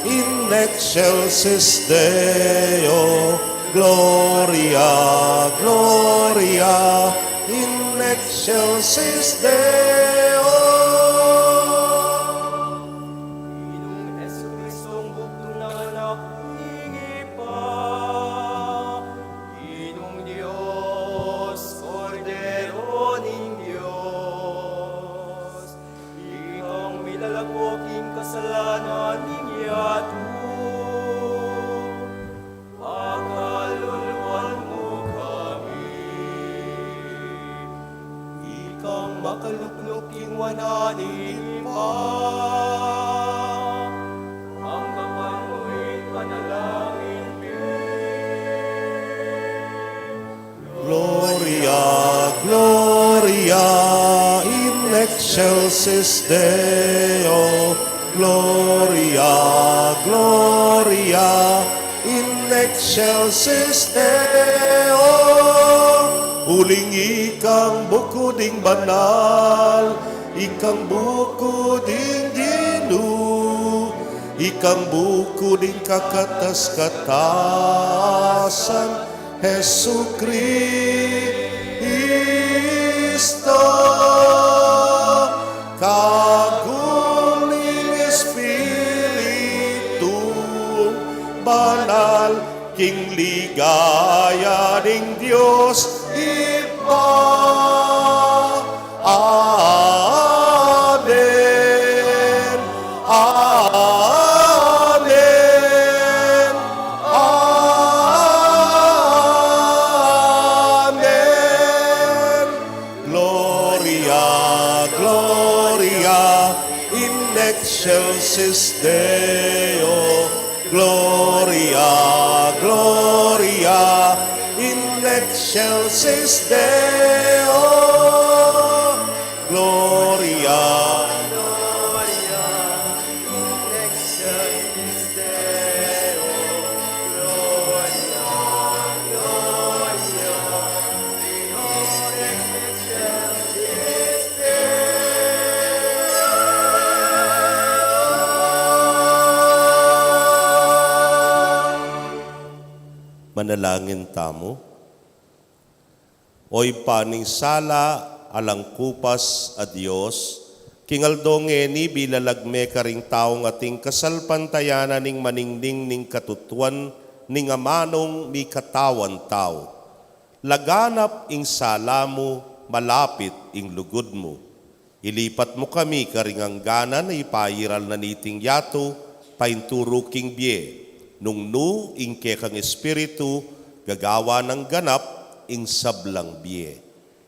in excelsis Deo. Gloria, Gloria in excelsis Deo. Inung Jesucristo, bugtung a Anak ning Ibpa, inung Dios, Kordero ning Dios, ikang milalako king kasalanan ning yatu, pakaluluan mu kami. Ikang makaluknuk king wanan ning Ibpa, angga pa mu ing panalangin mi. Gloria, Gloria in excelsis Deo. Gloria, Gloria in excelsis Deo. Uling ikang buku ding banal, ikang buku ding Ginu, ikang buku ding kakatas-katasan, Jesukristo, kagum ning Espiritu Banal, king ligaya ning Dios Ibpa. Amen. Amen. Amen. Gloria, Gloria in excelsis Deo. Gloria, Gloria in excelsis Deo. Gloria, Gloria in excelsis Deo. Gloria, Gloria in excelsis Deo. Manalangin tamu. O Ibpa ning sala alang kupas a Dios, king aldo ngeni bilalag me karing taung ating kasalpantayanan ning maningning ning katutuan ning amanung mikatawan tau. Laganap ing sala mu, malapit ing lugud mu. Ilipat mu kami karing angganan a ipairal na niting yatu, painturu king bie, nung nu ing kekang Espiritu, gagawa nang ganap ing sablang bie.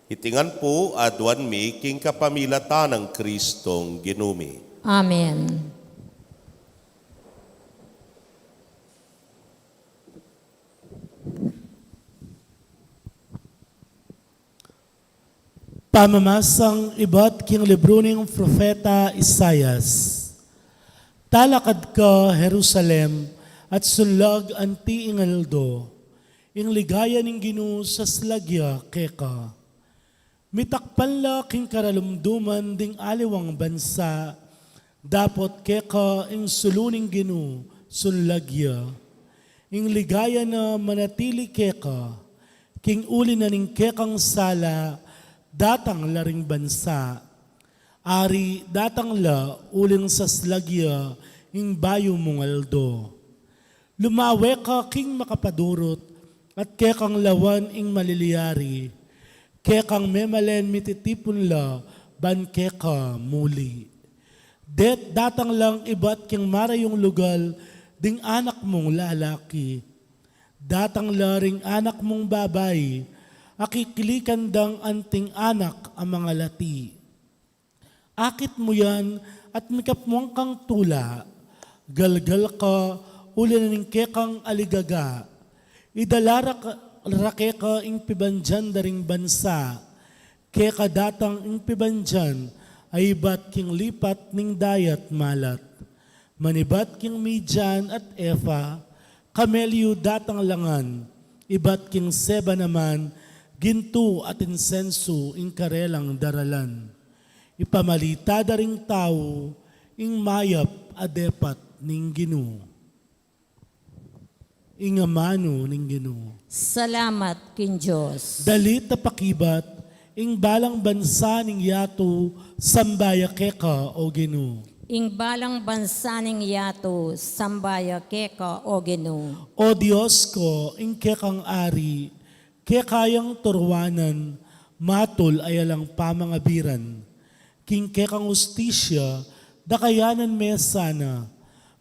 Iti ngan pu aduan mi king kapamilatan nang Kristong Ginu mi. Amen. Pamamasang ibat king libru ning propeta Isaias. Talakad ka Jerusalem at sunlag anti ing aldo, ing ligaya ning Ginu saslag ya keka. Mitakpan la king karalumduman ding aliwang bansa, dapot keka ing sulu ning Ginu sunlag ya. Ing ligaya na manatili keka, king uli na ning kekang sala, datang la ring bansa. Ari datang la uling saslag ya ing bayu mung aldo. Lumawe ka king makapadurut, at kekang lawan ing malilyari. Kekang memalen mititipun la, ban keka muli. Det datang lang ibat king marayung lugal ding anak mung lalaki. Datang la ring anak mung babai, akikilikan dang anting anak a mangalati. Akit mu yan at mikapmuan kang tula, galgal ka uli na ning kekang aligaga. Idala ra ka, ra keka ing pibandian da ring bansa, keka datang ing pibandian a ibat king lipat ning dayat malat. Manibat king Midian at Efa, kamelyu datang la ngan, ibat king Seba naman, gintu at insensu ing karelang daralan. Ipamalita da ring tau ing mayap a depat ning Ginu. Ing amanu ning Ginu. Salamat king Dios. Dalit a pakibat, ing balang bansa ning yatu samba ya keka, O Ginu. Ing balang bansa ning yatu samba ya keka, O Ginu. O Dios ku, ing kekang ari, keka yang turuanan, matul a yalang pamangabiran. King kekang ustisya, dakayanan me sana,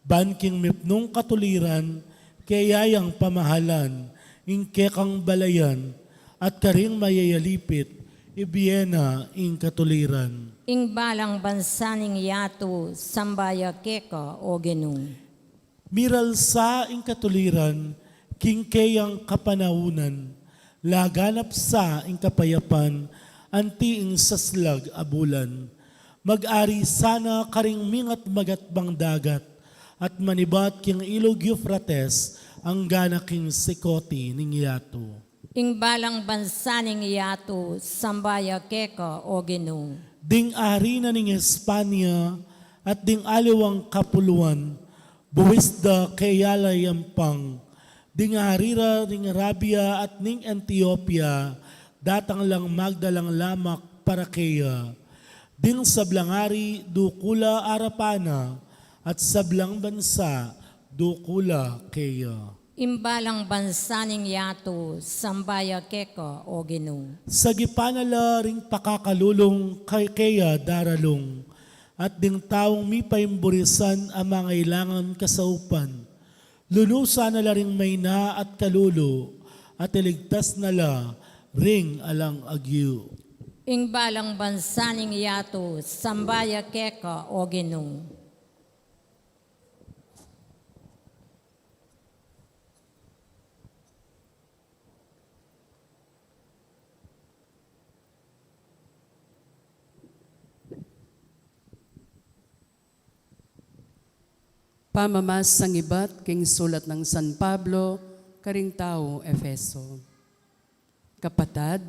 ban king mipnung katuliran, keya yang pamahalan, ing kekang balayan, at karing mayayalipit, ibie na ing katuliran. Ing balang bansa ning yatu samba ya keka, O Ginu. Miralsa ing katuliran king keyang kapanaunan, laganap sa ing kapayapan anti ing saslag a bulan. Mag-ari sana karing mingat magatbang dagat, at manibat king ilug Eufrates anggana king sikoti ning yatu. Ing balang bansa ning yatu samba ya keka, O Ginu. Ding ari na ning Espanya at ding aliwang kapuluan, buis da keya la yampang. Ding ari ra ring Arabia at ning Etiopia, datang lang magdalang lamak para keya. Ding sablang ari dukul la arapan na, at sablang bansa dukul la keya. Ing balang bansa ning yatu samba ya keka, O Ginu. Sagipan na la ring pakakalulung kay keya daralung, at ding taung mipaimburisan a mangailangan kasaupan. Lunusan na la ring maina at kalulu, at iligtas na la ring alang agyu. Ing balang bansa ning yatu samba ya keka, O Ginu. Pamamasang ibat king sulat nang San Pablo karing tau Efeso. Kapatad,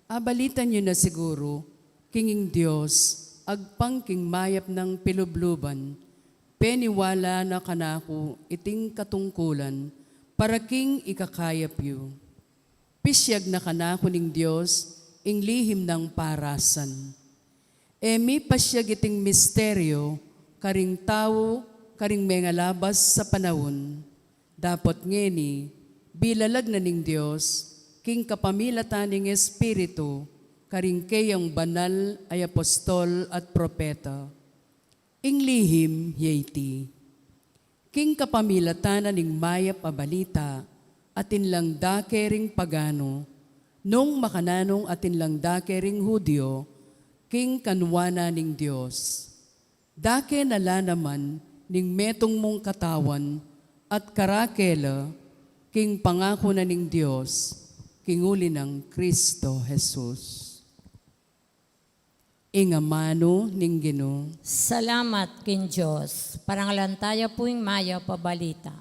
abalitan yu na siguru king ing Dios, agpang king mayap nang pilubluban, peniwala na kanaku iting katungkulan para king ikakayap yu. Pisyag na kanaku ning Dios ing lihim nang parasan. E mi pasyag iting misteryu karing tau, karing mengalabas sa panaun. Dapot ngeni, bilalag na ning Dios, king kapamilatan ning Espiritu, karing keyang banal a apostol at propeta. Ing lihim ya iti. King kapamilatan na ning mayap a balita, atin lang dake ring pagano, nung makananung atin lang dake ring Judio, king kanuanan ning Dios. Dake na la naman ning metung mung katawan at karakela, king pangaku na ning Dios, king uli nang Kristo Jesus. Ing amanu ning Ginu. Salamat king Dios. Parangalan taya pu ing mayap a balita.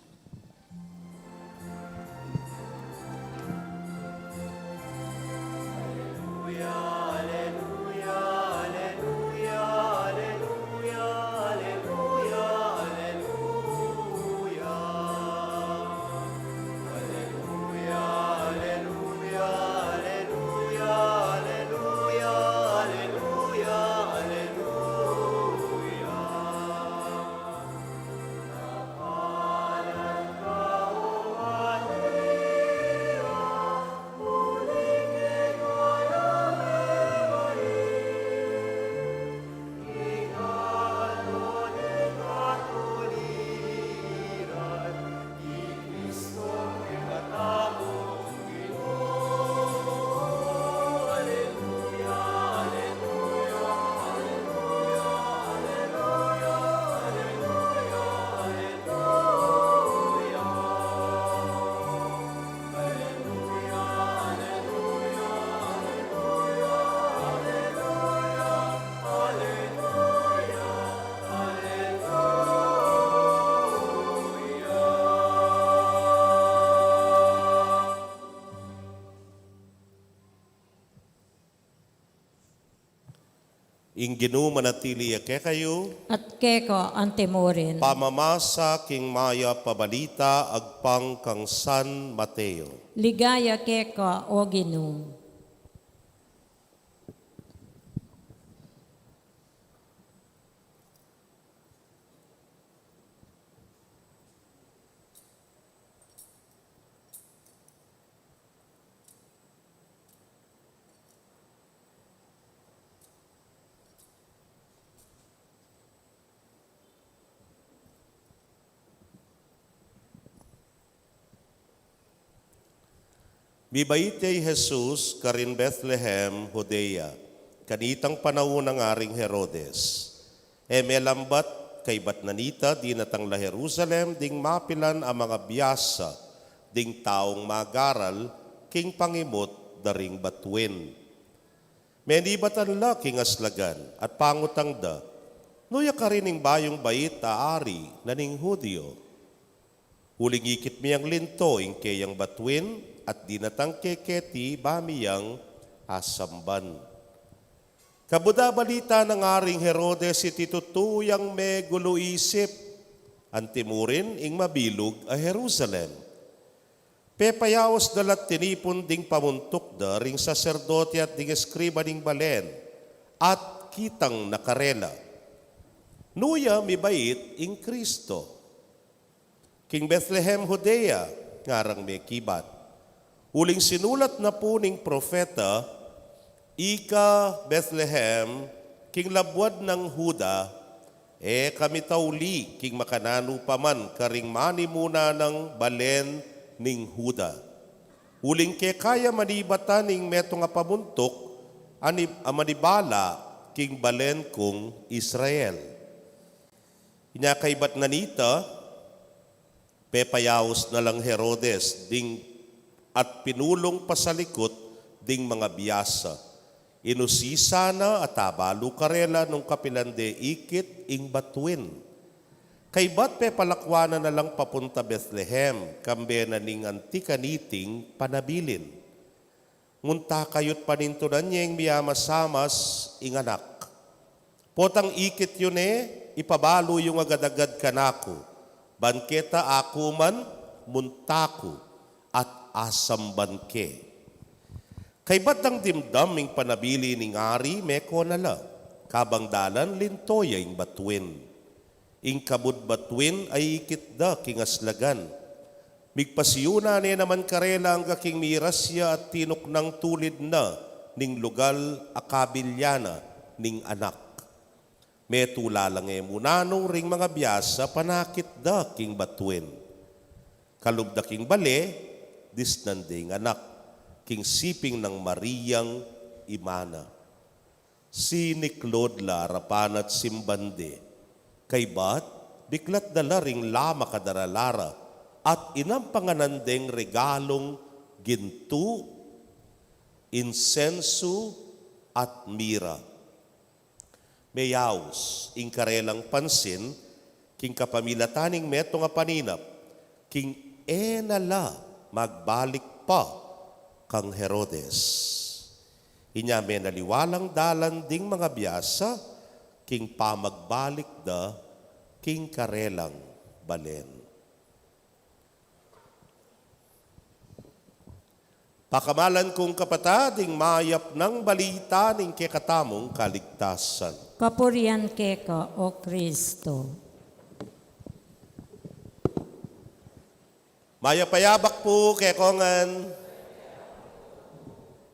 Ing Ginu manatili ya kekayu. At keka antimurin. Pamamasa king mayap a balita agpang kang San Mateo. Ligaya keka, O Ginu. Mibait ya i Jesus karin Bethlehem, Judea, kanitang panaun nang Aring Herodes. E melambat, kaybat na nita, dinatang la Jerusalem ding mapilan a mangabiasa ding taung magaral king pangimut da ring batuin. Menibatan la king aslagan at pangutang da, "Nu ya karin ing bayung bait a ari na ning Judio? Uling ikit mi yang linto ing keyang batuin at dinatang ke keti ba mi yang asamban." Kabud a balita nang Aring Herodes iti tutu yang megulu isip, antimurin ing mabilug a Jerusalem. Pepayaus da la't tinipun ding pamuntuk da ring saserdote at ding eskriba ning balen, at kitang na karela, "Nu ya mibait ing Kristo? King Bethlehem Judea ngarang mekibat. Uling sinulat na pu ning propeta, 'Ika Bethlehem, king labuad nang Juda, e ka mitauli king makananu pa man karing manimuna nang balen ning Juda. Uling keka ya manibatan ing metung a pamuntuk a ni-, a manibala king balen kung Israel.'" Inya kaybat na nita, pepayaus na lang Herodes ding at pinulung pasalikut ding mangabiasa. Inusisa na at abalu karela nung kapilan de ikit ing batuin. Kaybat pepalakuan na na lang papunta Bethlehem, kambe na ning anti kaniting panabilin. Munta kayu't panintunan ye ing miyamasamas ing anak. Potang ikit yu ne, ipabalu yung agad-agad kanaku, ban keta aku man munta ku at asamban ke. Kaybat dang dimdam ing panabili ning ari, meko na la, kabang dalan linto ya ing batuin. Ing kabud batuin a ikit da king aslagan. Migpasiuna ne naman karela angga king miras ya at tinuknang tulid na ning lugal a kabilya na ning anak. Metu la lang e munanu ring mangabiasa panakit da king batuin. Kalub da king bale, disnan de ing anak king siping nang Mariang ima na. Siniklud la arapan at simban de. Kaybat, biklat da la ring lamak a darala ra, at inampanganan deng regalung gintu, insensu, at mira. meyaus ing karelang pansin king kapamilatan ning metung a paninap, king e na la magbalik pa kang Herodes. Inya menaliwa lang dalan ding mangabiasa king pamagbalik da king karelang balen. Pakamalan kung kapatad, ing mayap nang balita ning kekatamung kaligtasan. Kapurian keka, O Kristo. Mayap a yabak pu kekongan.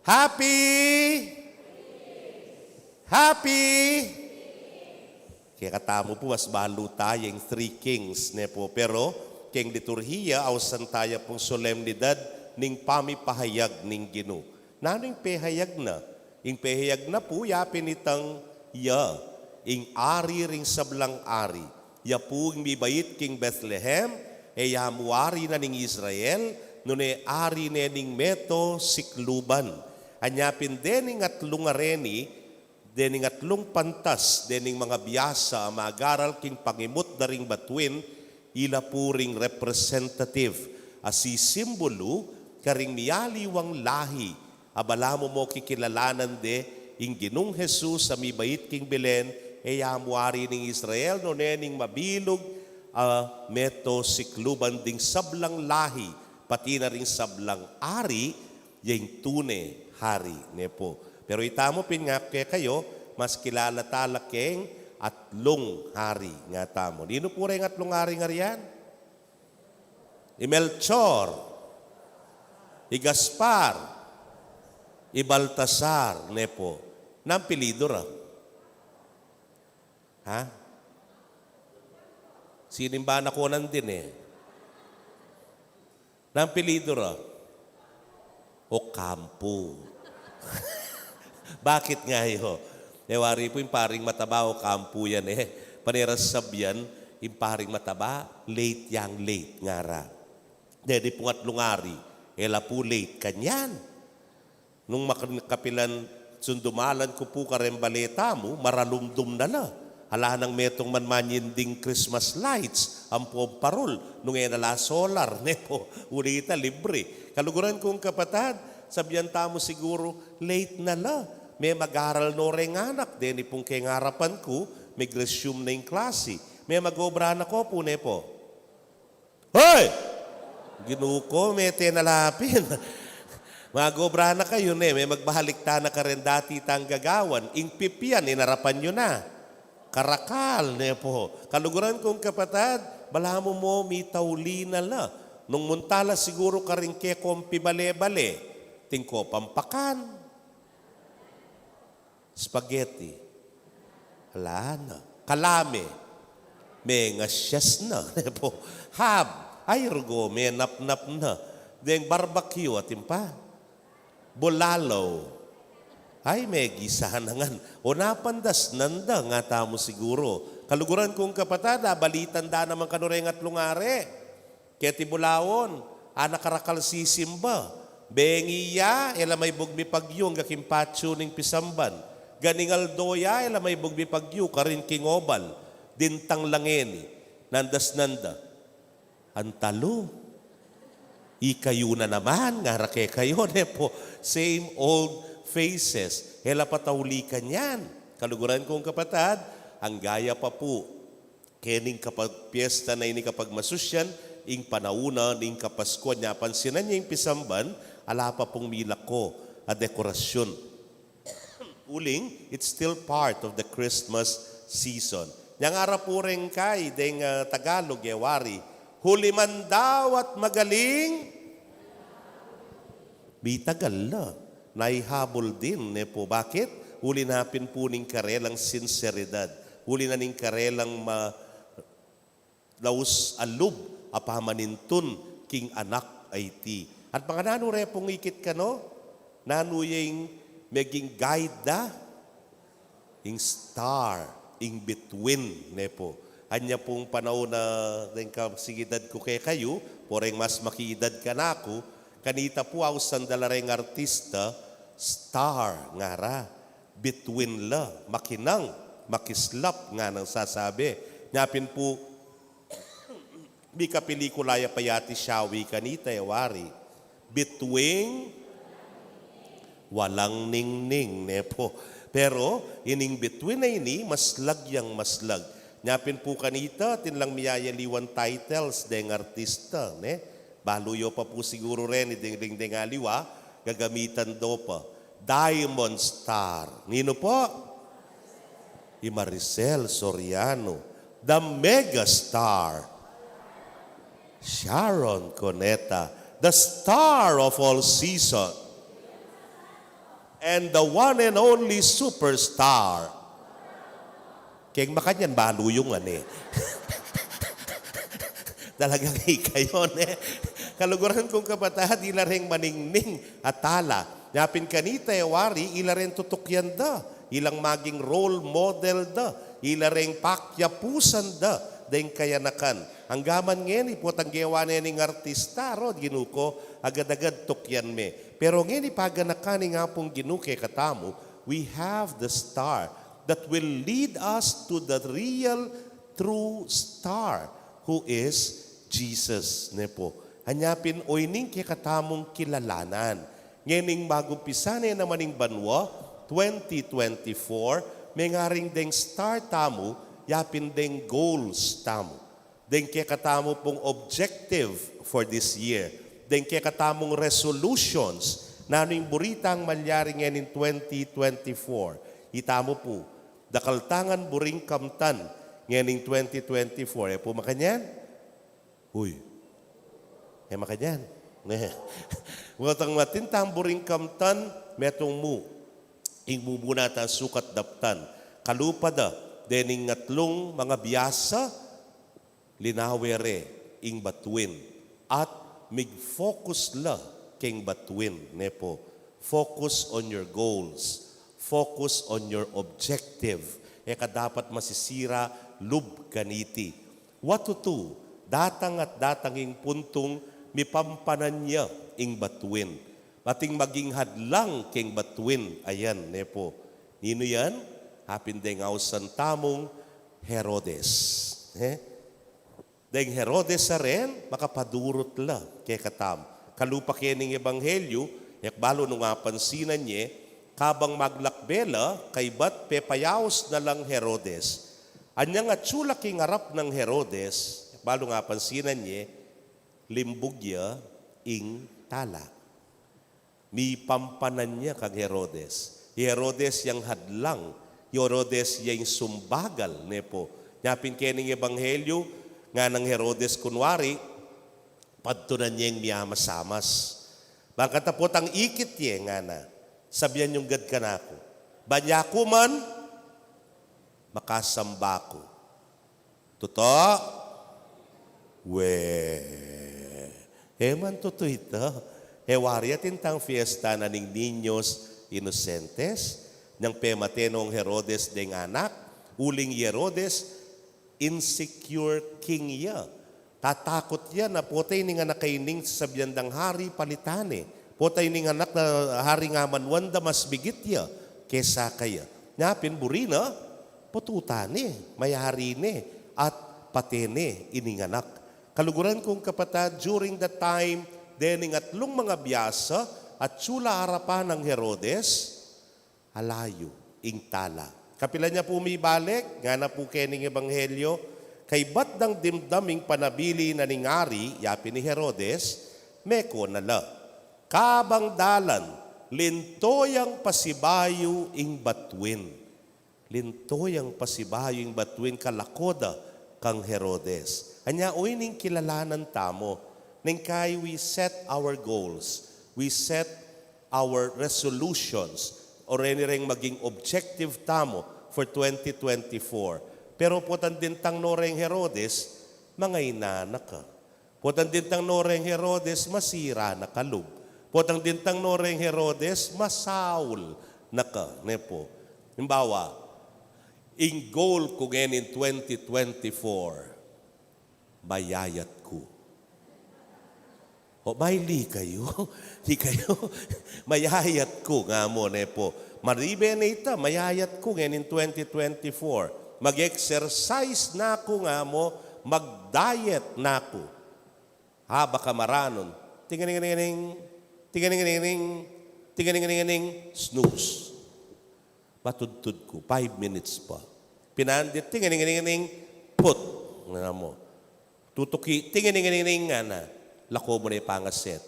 Happy! Happy! Kekatamu pu, mas balu taya ing Three Kings, ne pu. Pero keng liturhiya, ausan taya pung solemnidad ning pamipahayag ning Ginu. Nanu ing pehayag na? Ing pehayag na pu, ya pin itang iya ing ari ring sablang ari. Ya pu ing mibait king Bethlehem, e ya mu ari na ning Israel, nune ari ne ning meto sikluban. Anya pin dening atlung areni, dening atlung pantas, dening mangabiasa a magaral king pangimut da ring batuin, ila pu ring representative a sisimbulu karing mialiwang lahi a balamu mo kikilalanan de ing Ginung Jesus a mibait king Belen, e ya mu ari ning Israel, nune ning mabilug a meto sikluban ding sablang lahi, pati na ring sablang ari, ya ing tune hari, ne pu. Pero itamu pin nga kekayu, mas kilala tala keng atlung ari nga tamu. Ninu pu reng atlung ari ngarian? I Melchor, i Gaspar, i Baltasar, ne pu. Nanu pilidu ra? Ha? Sinimba na ko nandin e. Nanu pilidu ra? Ocampo. Bakit nga yu? E wari pu ing paring mataba, Ocampo yan e. Pane ra sabyan, ing paring mataba, late yang late, ngara. Deni pung atlung ari, e la pu late kanyan. Nung makan-, kapilan sundumalan ku pu kareng bale tamu, maralumdum na la. Ala nang metung man manyinding Christmas lights, ampo parol, nung e na la solar, ne pu, uli ta libre. Kaluguran kung kapatad, sabyan tamu siguru, late na la. Memagaral no reng anak, deni pung keng arapan ku, mig-resume na ing klasi. Memag-obra na ko pu, ne pu. Hoy! Ginu ku, mete na la pin. Mag-obra na kayu ne, memagbalik ta na kareng dati tang gagawan. Ing pipian, inarapan yu na. Karakal, ne pu. Kaluguran kung kapatad, balamu mo mitauli na la. Nung munta la siguru karing kekong pibale-bale, atin kong pampakan. Spaghetti. Ala na. Kalame. Mengasyas na. Ne pu. Ham. Ay, rugo, menapnap na. Deng barbecue, atin pa. Bulalo. Ay, megisa na ngan. O napandasnan da, nga tamu siguru. Kaluguran kung kapatad, a, balitan da naman kanu reng atlung ari. Keti bulawan, ana karakal sisimba. Bengi ya, e la maibug mipagyu angga king patio ning pisamban. Ganing aldo ya, e la maibug mipagyu karin king obal. Dintang la ngeni, nandasnan da. Antalu. Ikayu na naman, ngara kekayu, ne pu. Same old faces. E la patauli kanyan. Kaluguran kung kapatad, angga ya pa pu. Kening kapag-, piyesta na ini kapagmasusyan, ing panaun na ning Kapaskuan, nya pansinan ye ing pisamban, ala pa pung milako a dekorasyun. Uling, it's still part of the Christmas season. Nyang ara pu reng kai, deng, ah, Tagalog, e wari, huli man daw at magaling, mitagal la. Naihabul din, ne pu. Bakit? Uli na pin pu ning karelang sinseridad. Uli na ning karelang ma-, laus a lub a pamanintun king anak a iti. At makananu re pung ikit kanu? Nanu ya ing meging guide da? Ing star, ing bituin, ne pu. Anya pung panaun na deng kasigidad ku kekayu, poreng mas makiidad kanaku, kanita pu ausan da la reng artista, star, ngara, bituin la, makinang, Makislap nganang sasabi. Nya pin pu, mika pelikula ya pa yati Shawi kanita e wari. Between Walang Ningning, ne pu. Pero ining Between a ini, maslag yang maslag. Nya pin pu kanita, atin lang miyayaliwang titles deng artista, ne? Balu yo pa pu siguru reni deng, deng, deng aliwa, gagamitan do pa. Diamond Star. Ninu pu? I Maricel Soriano. The Mega Star. Sharon Cuneta. The star of all season. And the one and only superstar. Keng makanyan, balu yung ane. Talagang ikayo, ne? Kaluguran kung kapatad, ila reng maningning a tala. Nya pin kanita e wari, ila reng tutukyan da. Ilang maging role model da. Ila reng pakyapusan da deng kayanakan. Anggaman ngeni, potang gewa ne ning artista, aro, Ginu ku, agad-agad tukyan me. Pero ngeni, paganakan ning Apung Ginu kekatamu, we have the star that will lead us to the real, true star, who is Jesus, ne pu. Anya pin, o ining kekatamung kilalanan. Ngening magumpisa ne naman ing banua, twenty twenty-four, mengaring deng star tamu, yapin deng goals tamu. Deng kekatamu pung objective for this year. Deng kekatamung resolutions, nanu ing buri tang malyari ngening twenty twenty-four. Itamu pu, dakal tang buring kamtan ngening twenty twenty-four. E pu makanyan? Uy. E makanyan? Ne. Potang atin tang buring kamtan, metung mu. Ing mumuna tang sukat daptan. Kalupa da, dening atlung mangabiasa, linawe re ing batuin, at mig-focus la keng batuin, ne pu. Focus on your goals. Focus on your objective. E ka dapat masisira lub kaniti. What to do? Datang at datang ing puntung mipampanan ya ing batuin. Ating maging hadlang keng batuin, ayan, ne pu. Ninu yan? Apin deng ausan tamung Herodes. E? Deng Herodes a ren, makapadurut la kekatamu. Kalupa kening ebanghelyu, e ku balu nung apansinan ye, kabang maglakbe la, kaybat pepayaus na lang Herodes. Anyang atsu la king arap nang Herodes, e ku balu nung apansinan ye, limbug ya ing tala. Mipampanan ya kang Herodes. I Herodes yang hadlang, i Herodes ya ing sumbagal, ne pu. Nya pin kening ebanghelyu, nganang Herodes kunwari, padtunan yeng miamasamas. Bang kata potang ikit ye, ngana, sabian yung gad kanaku. Ban yaku man, makasamba ku. Tutu? We. E man tutu ita. E wari atin tang fiesta na ning Niños Inocentes. Nyang pemate nong Herodes deng anak. Uling i Herodes, insecure king ya. Tatakut ya na pota ining anak a ini ing sasabian dang hari palitan ne. Pota ining anak na hari ngamanuan da mas bigit ya kesa kaya. Nya pin buri na, pututan ne, mayari ne, at pate ne ining anak. Kaluguran kung kapatad, during that time, dening atlung mangabiasa, atsu la arapan nang Herodes, alayu ing tala. Kapilan ya pu mibalik, ngana pu kening ebanghelyu, kaybat dang dimdam ing panabilin na ning ari, yapin i Herodes, meko na la. Kabang dalan, linto yang pasibayu ing batuin. Linto yang pasibayu ing batuin kalako da kang Herodes. Anya, o ining kilalanan tamu, neng kai we set our goals, we set our resolutions, o reni reng maging objective tamu for twenty twenty-four. Pero potang dintang no reng Herodes, mangaina na ka. Potang dintang no reng Herodes, masira na ka lub. Potang dintang no reng Herodes, masaul na ka, ne pu. Halimbawa, ing goal ku ngening twenty twenty-four, mayayat ku. O, maili kayu? Di kayu? Mayayat ku, nga mu, ne pu. Maribe na ita, mayayat ku ngening twenty twenty-four. Mag-exercise na ku, nga mu, mag-diet na ku. Haba ka maranun. Tingining-ining, tingining-ining, tingining-ining, snooze. Matudtud ku, five minutes pa. Pinandit, tingining-ining, put. Nga mu. Tutuki, tingining-ining, ngana. Lako mu ne pangaset.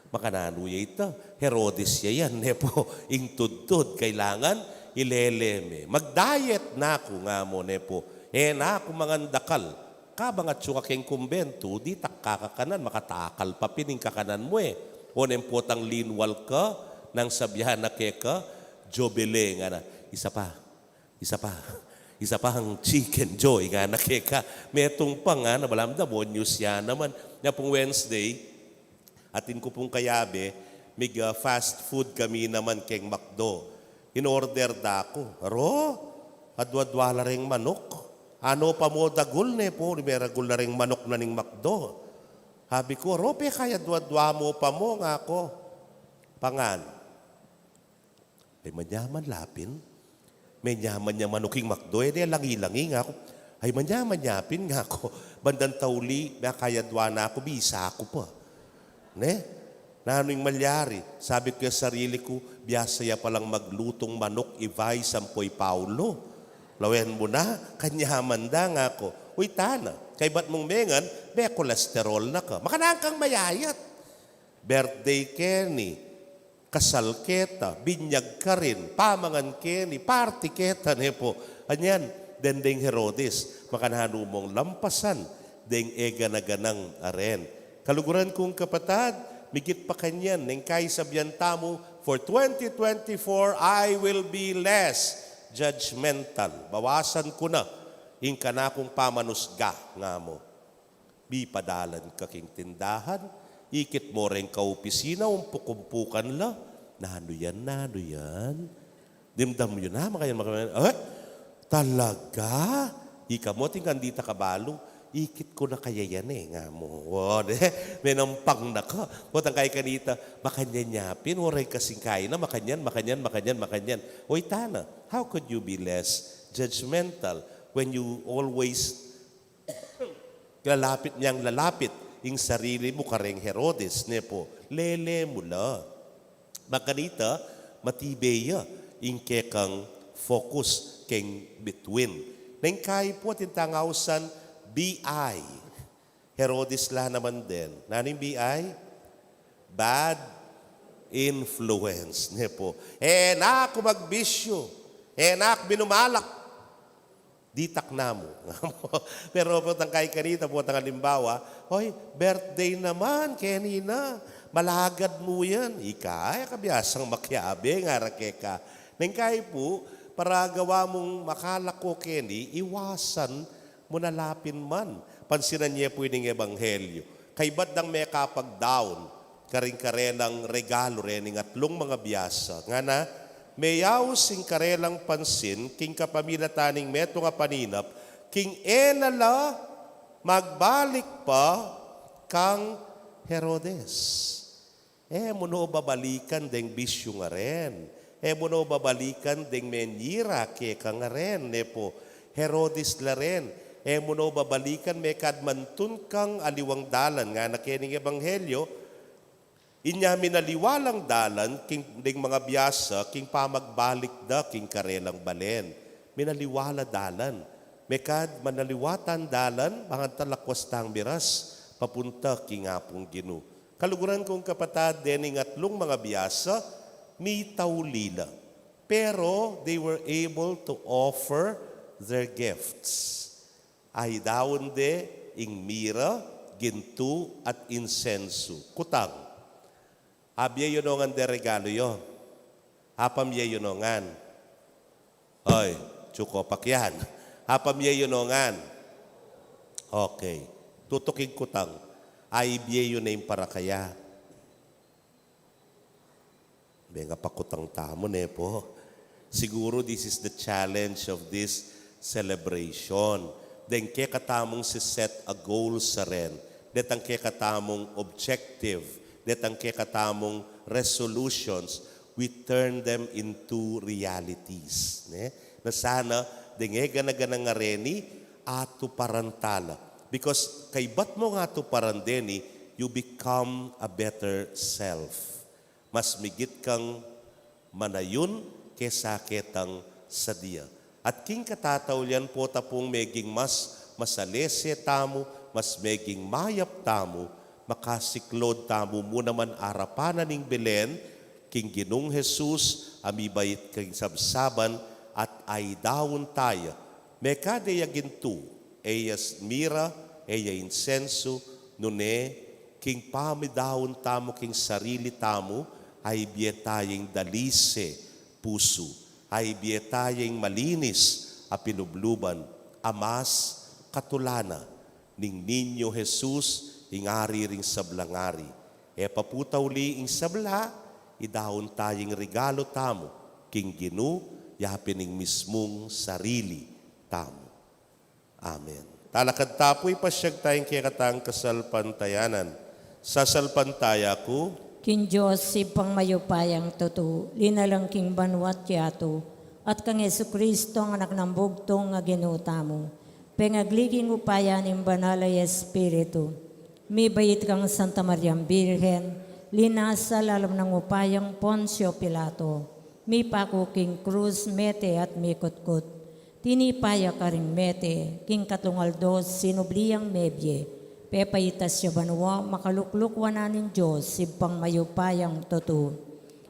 Makananu ya ita? Herodes ya yan, ne pu. Ing tudtud, kailangan ilele me. Mag-diet na ku, nga mu, ne pu. E na ku mangan dakal. Kabang atsu ka keng kumbentu, ditak kakanan, makatakal pa pin ing kakanan mu e. O neng potang linwal ka, nang sabyan na keka, Jobele, ngana. Isa pa, isa pa, isa pang Chicken Joy, ngana keka. Metung pa, ngana, balamu da, bon news ya naman. Nya pung Wednesday, atin ku pung kayabe, mig, ah, fast food kami naman keng McDo. In-order da ku. Aro, adwa-adwa la reng manok. Ano pa mu dagul, ne pu, meragul la reng manok na ning McDo. Sabi ku, aro, pekayadwa-dwa mu pa mu, nga ku. Pangan. Ay, manyaman la pin. Menyaman ya manuk ing McDo, e de langi-langi, nga ku. Ay, manyaman ya pin, nga ku. Bandang tauli, mekayadwa na ku, bisa ku pa. Ne? Nanu ing malyari? Sabi ku ya sarili ku, biasa ya palang maglutung manuk i Vice ampo i Paulo. Lawen mu na, kanyaman da, nga ku. Uy, tana, kaybat mung mengan, me-cholesterol na ka. Makananu kang mayayat. Birthday keni, kasal keta, binyag karin, pamangan keni, party keta, ne pu. Anyan, deng Herodes, makananu mung lampasan deng e gana-ganang aren. Kaluguran kung kapatad, migit pa kanyan, neng kaisabyan tamu, for twenty twenty-four, I will be less judgmental. Bawasan ku na ing kanakung pamanusga, nga mu. Mipadalan ka king tindahan, ikit mu reng kaopisina, umpuk-umpukan la. Nanu yan, nanu yan? Dimdam yu na, makanyan, makanyan. Eh? Talaga? Ika mu, atin kang dita kabalu, ikit ku na kaya yan e, nga mu. O, de, menampang na ka. Potang kaya kanita, makanyan ya pin, o reng kasing kaina, makanyan, makanyan, makanyan, makanyan. O, itana, how could you be less judgmental when you always lalapit nyang lalapit ing sarili mu kareng Herodes, ne pu, lele mu la. Makanita, matibe ya ing kekang focus keng bituin. Neng kai pu atin tang ausan B I. Herodes la naman den. Nanu ing B I? Bad influence, ne pu. E na ku magbisyu. E na ku minumalak. Ditak na mu. Pero potang kai kanita, potang alimbawa, "Hoy, birthday naman, keni na. Malagad mu yan." Ika, e ka biasang makiabe, ngara keka. Neng kai pu, para gawa mung makalako keni, iwasan mu na la pin man. Pansinan ye pu ining ebanghelyo. Kaybat dang mekapagdaun karing karelang regalu rening atlung mangabiasa. Ngana, meyaus ing karelang pansin king kapamilatan ning metung a paninap, king e na la magbalik pa kang Herodes. E mu no babalikan deng bisyu ngaren. E mu no babalikan deng menyira keka ngaren, ne pu. Herodes la ren. E mu no babalikan, mekad mantun kang aliwang dalan. Ngana kening ebanghelyo, inya minaliwa lang dalan king, deng mangabiasa, king pamagbalik da king karelang balen. Minaliwa la dalan. Mekad manaliwa tang dalan, bang antang lakwas tang miras, papunta king Apung Ginu. Kaluguran kung kapatad, dening atlung mangabiasa, mitauli la. Pero they were able to offer their gifts. Aidaun de ing mira, gintu, at insensu. Kutang. Abie yu no ngan de regalu yu? Apamie yu no ngan? Oy, tsuko pakyan. Apamie yu no ngan? Okay. Tutuking kutang. Aibie yu ne ing parakaya? Benga pakutang tamu, ne pu. Siguru this is the challenge of this celebration. Deng kekatamung si-set a goal sa ren. Detang kekatamung objective. Detang kekatamung resolutions, we turn them into realities, ne? Na sana, deng e gana-ganang ngareni, atuparan tala. Because kaybat mung atuparan deni, you become a better self. Mas migit kang manayun kesa ketang sadia. At king katataulian, pota pung meging mas masalese tamu, mas meging mayap tamu, makasiklaud tamu mu naman arapan na ning Belen, king Ginung Jesus, a mibait king sabsaban, at aidaun taya. Mekad e ya gintu, e ya s-, mira, e ya insensu, nune, king pamidaun tamu king sarili tamu, a ibie taya ing dalise, pusu, a ibie taya ing malinis a pilubluban, a mas katula na ning Niño Jesus, ing Ari ring sablang ari. E pa pu tauli ing sabla, idaun taya ing regalu tamu king Ginu, yapin ing mismung sarili tamu. Amen. Talakad ta pu, ipasyag taya ing kekatang kasalpantayanan. Sasalpantaya ku king Dios, Ibpang mayupayang tutu, linalang king banua't yatu, at kang Jesucristo, a Anak nang bugtung a Ginu tamu, pengagli king upaya ning Banal a Espiritu, mibait kang Santa Mariang Birhen, linasa lalam nang upayang Poncio Pilato, mipaku king krus, mete at mikutkut. Tinipa ya karing mete, king katlung aldo sinubli yang mebie. Pepaitas ya banua, makalukluk wanan ning Dios, Ibpang mayupayang tutu.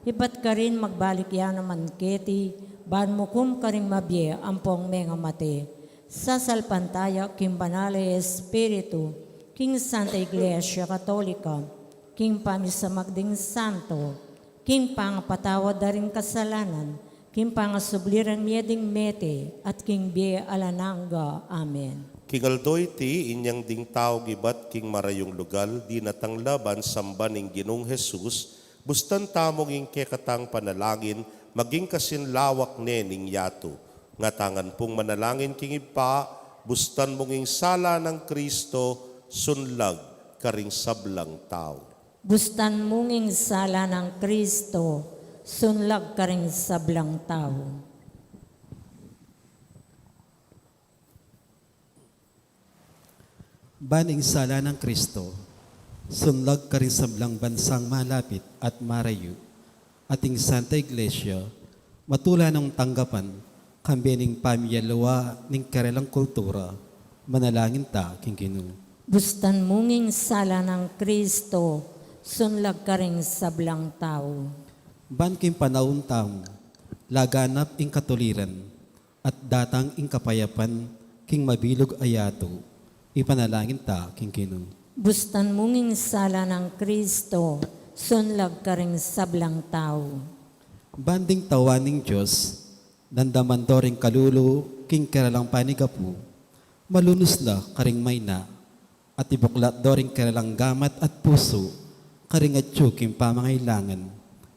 Ibat karin magbalik ya naman keti, ban mukum karing mabie ampong mengamate. Sasalpantaya king Banal a Espiritu, king Santa Iglesia Katolika, king pamisamag ding santo, king pangapatawad da ring kasalanan, king pangasubli rang mie ding mete, at king bie alang angga. Amen. King aldo iti, inyang ding tau gibat king marayung lugal, dinatang la ban samban ing Ginung Jesus, bustan tamu ing kekatang panalangin, maging kasinlawak ne ning yatu. Ngatangan pung manalangin king Ibpa, bustan mung ing sala nang Kristo, sunlag karing sablang tau. Bustan mung ing sala nang Kristo, sunlag karing sablang tau. Ban ing sala nang Kristo, sunlag karing sablang bansang malapit at marayu, at ing Santa Iglesia, matula nang tanggapan, kambe ning pamiyalua ning karelang kultura, manalangin ta king Ginu. Bustan mung ing sala nang Kristo, sunlag karing sablang tau. Ban king panaun tamu, laganap ing katuliran, at datang ing kapayapan king mabilug a yatu, ipanalangin ta king Ginu. Bustan mung ing sala nang Kristo, sunlag karing sablang tau. Ban ding tauan ning Dios, dandaman do ring kalulu king karelang panigapu, malunus la karing maina, at ibuklat do ring karelang gamat at pusu karing atyu king pamangailangan,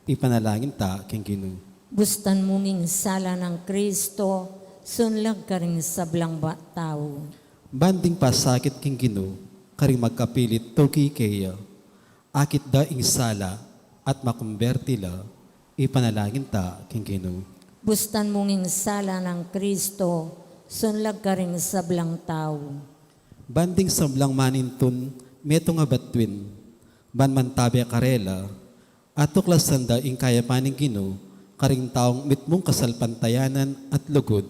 ipanalangin ta king Ginu. Bustan mung ing sala nang Kristo, sunlag karing sablang ba-, tau. Ban ding pasakit king Ginu karing magkapilit tuki keya, akit da ing sala at makumberti la, ipanalangin ta king Ginu. Bustan mung ing sala nang Kristo, sunlag karing sablang tau. Ban ding sablang manintun metung a batuin, ban mantabe karela, atuklasan da ing kayapan ning Ginu karing taung mitmung kasalpantayanan at lugud,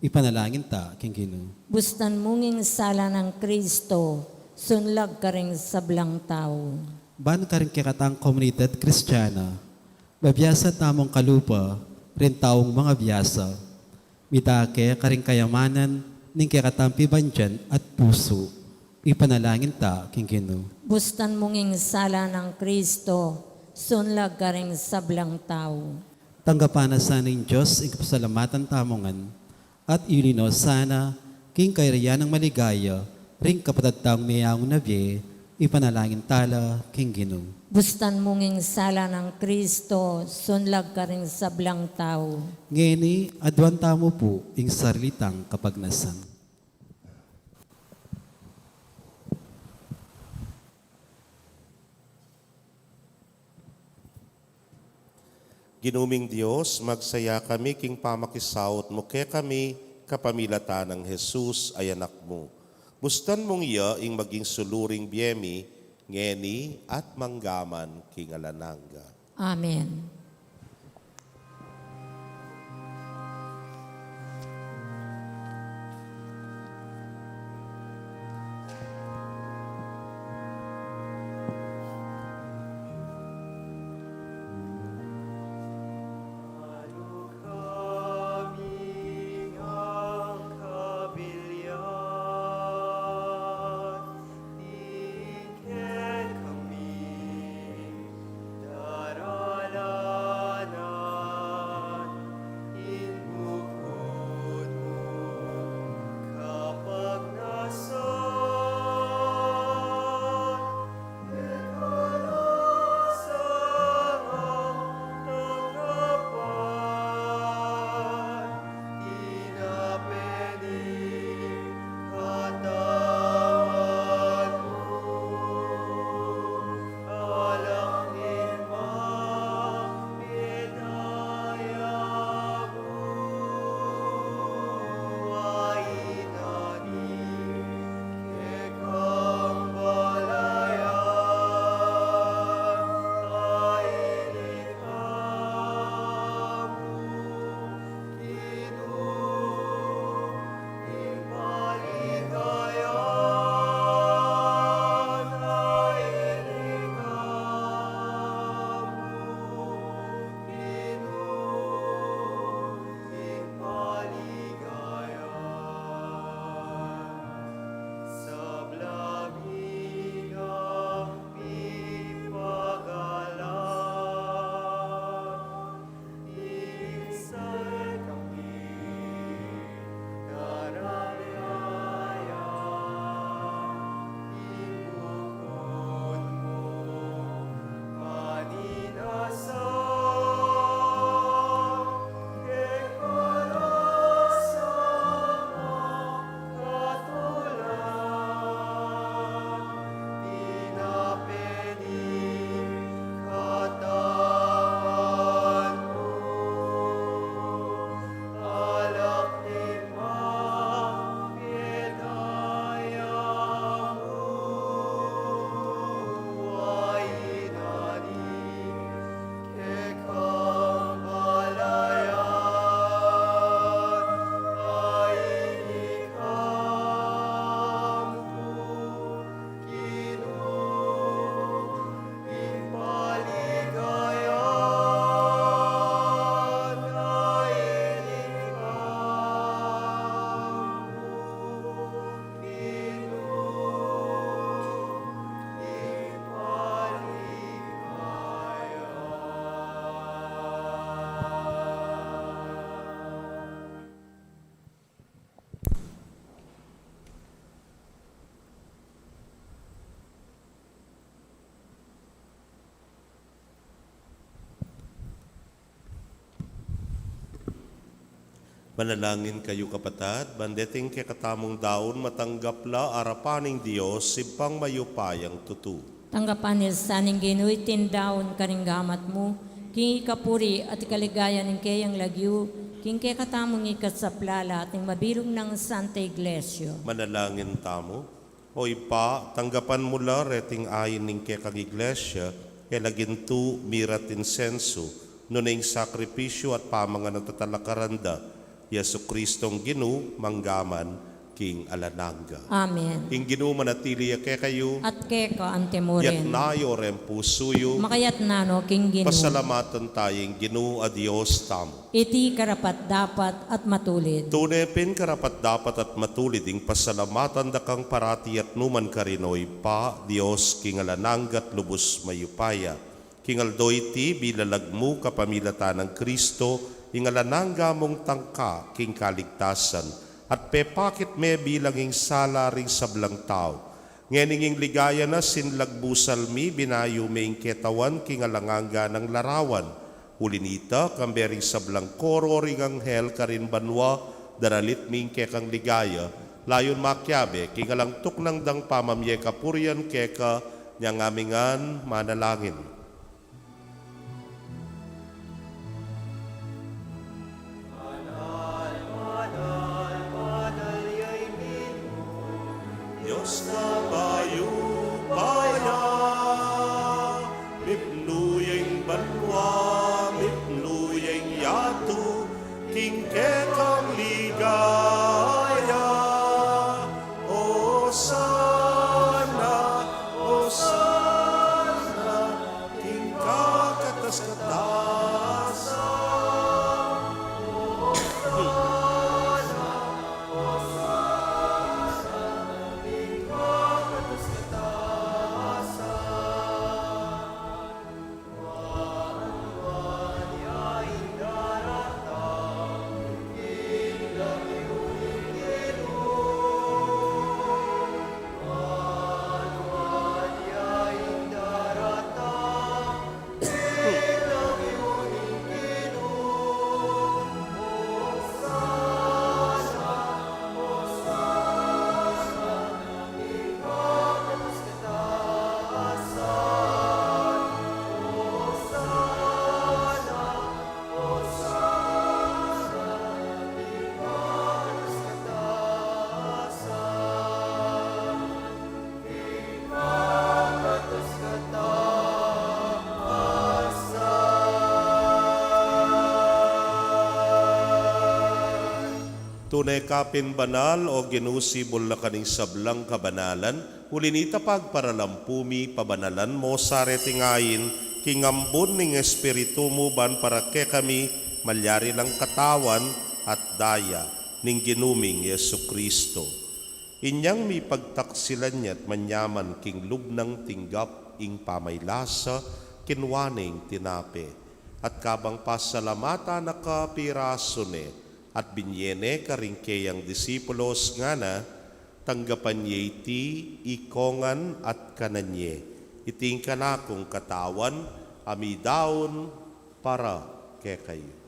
ipanalangin ta king Ginu. Bustan mung ing sala nang Kristo, sunlag karing sablang tau. Ban karing kekatang komunidad Kristiana, mabiasa tamung kalupa ring taung mangabiasa, midake karing kayamanan ning kekatang pibandian at pusu, ipanalangin ta king Ginu. Bustan mung ing sala nang Kristo, sunlag karing sablang tau. Tanggapan na sa ning Dios ing kapasalamatan tamu ngan, at yuli no sana king kayarian nang maligaya ring kapatad tang meyaung na bie, ipanalangin ta la king Ginu. Bustan mung ing sala nang Kristo, sunlag karing sablang tau. Ngeni, aduan tamu pu ing sarili tang kapagnasan. Ginu ming Dios, magsaya kami king pamakisaut mu kekami kapamilatan nang Jesus a Anak mu. Bustan mung iya ing maging sulu ring bie mi, ngeni at manggaman king alang angga. Amen. Manalangin kayu, kapatad, ban deting kekatamung daun matanggap la arapan ning Dios, Ibpang mayupayang tutu. Tanggapan na sa ning Ginu iting daun karing gamat mu, king ikapuri at ikaligaya ning keyang lagyu, king kekatamung ikasaplala at ning mabilug nang Santa Iglesia. Manalangin tamu. O Ibpa, tanggapan mu la reting ain ning kekang Iglesia, e la gintu, mira't insensu, nune ing sakripisyu at pamangan a tatalakaran da, Jesucristong Ginu, manggaman king alang angga. Amen. Ing Ginu manatili ya kekayu. At keka antimurin. Yatna yu reng pusu yu. Makayatna no king Ginu. Pasalamatan taya ing Ginu a Dios tamu. Iti karapat-dapat at matulid. Tune pin karapat-dapat at matulid ing pasalamatan da kang parati at nukarin man, O Ibpa, Dios king alang angga at lubus mayupaya. King aldo iti, bilalag mu kapamilatan nang Cristo, ing alang angga mung tangka king kaligtasan, at pepakit me bilang ing sala ring sablang tau. Ngening ing ligaya na sinlagbu salmi, binayu me ing ketawan king alang angga nang larawan. Uli nita, kambe ring sablang koro ring anghel karin banua, daralit mi ing kekang ligaya, layun makiabe king alang tuknang dang pamamie kapurian keka, inyang ami ngan manalangin. Sa bayu pa ya, mipnu ya ing banua, mipnu ya ing yatu, king kekang ligaya. Osana, Osana, king kakatas-katasan. Tune ka pin banal, O Ginu, sibul na ka ning sablang kabanalan, uli nita pagparalampu mi, pabanalan mo sa reting ain, king ambun ning Espiritu mu ban para kekami, malyari lang katawan at daya ning Ginu ming Jesucristo. Inyang mipagtaksilan ya at manyaman king lub nang tinggap ing pamaylasa, kinua ne ing tinape, at kabang pasalamatan na ka pirasu ne, at binye ne karing keyang disipulos ngana, tanggapan ye iti, ikong ngan at kanan ye, iti ing kanakung katawan, a midaun para kekayu.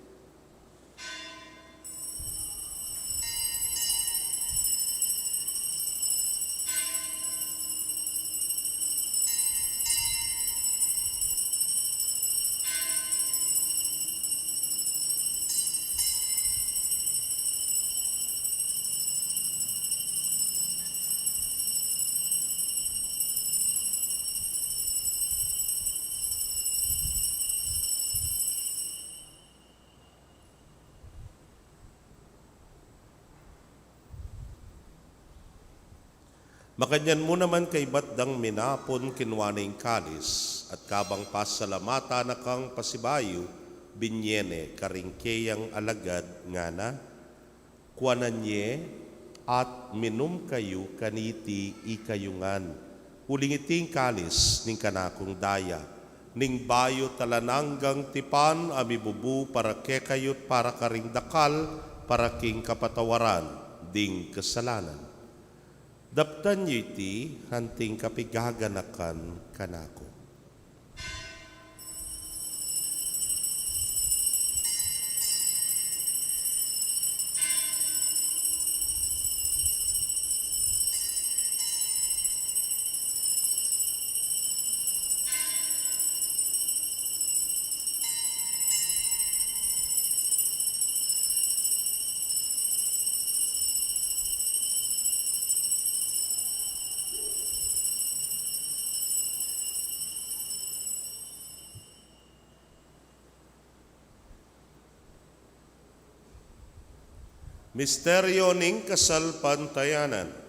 Makanyan mu naman kaybat dang minapun, kinua ne ing kalis, at kabang pasalamatan na kang pasibayu, binye ne karing keyang alagad ngana, kuanan ye at minum kayu kaniti ikayu ngan. Uling iti ing kalis ning kanakung daya, ning bayu at alang anggang tipan, a mibubu para kekayu't para karing dakal, para king kapatawaran ding kasalanan. Daptan yu iti anting kapigaganakan kanaku. Misteryo ning kasalpantayanan.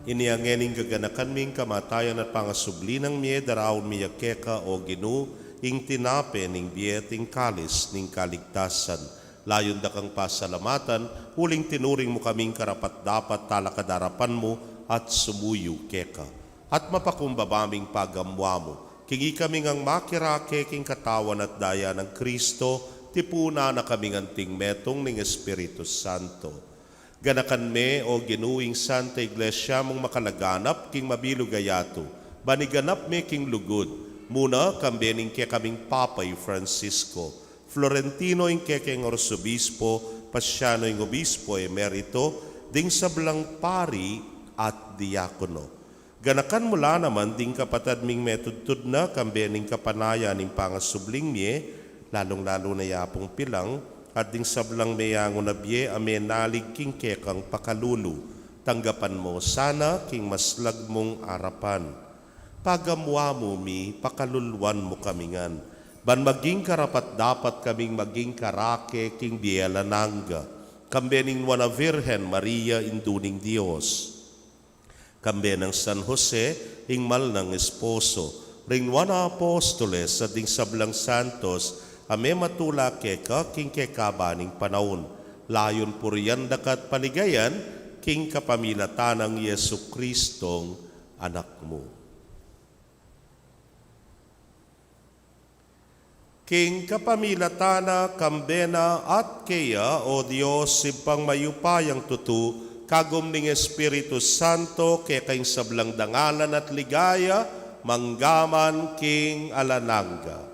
Inya ngening gaganakan mi ing kamatayan at pangasubli nang mie, daraun mi ya keka, O Ginu, ing tinape ning bie at ing kalis ning kaligtasan. Layun da kang pasalamatan, uling tinuring mu kaming karapat-dapat talakad king arapan mu at sumuyu keka. At mapakumbaba ming pagamuan mu, king ikami ngang makirake king katawan at daya nang Kristo, tipunan na kaming anting metung ning Espiritu Santo. Ganakan me, O Ginu, ing Santa Iglesia mung makalaganap king mabilug a yatu, ban iganap me king lugud, muna kambe ning kekaming Papa i Francisco, Florentino ing kekeng Arsobispo, Pasiano ing Obispo Emerito, ding sablang pari at diakono. Ganakan mu la naman ding kapatad ming metudtud na kambe ning kapanayan ning pangasubling mie, lalung-lalu na ya pung pilang, at ding sablang meyangu na bie a menalig king kekang pakalulu. Tanggapan mu sana king maslag mung arapan. Pagamuan mu mi, pakaluluan mu kami ngan, ban maging karapat-dapat kaming maging karake king bie alang angga, kambe ning Nuan a Virgen Maria, Indu ning Dios, kambe nang San Jose, ing mal nang esposo, ring nuan a apostoles, at ding sablang santos a mematula keka king kekaban ning panaun, layun purian da ka at paligayan, king kapamilatan nang Jesucristong Anak mu. King kapamilatan na, kambe na, at keya, O Dios, Ibpang mayupayang tutu, kagum ning Espiritu Santo, keka ing sablang dangalan at ligaya, mangga man king alang angga.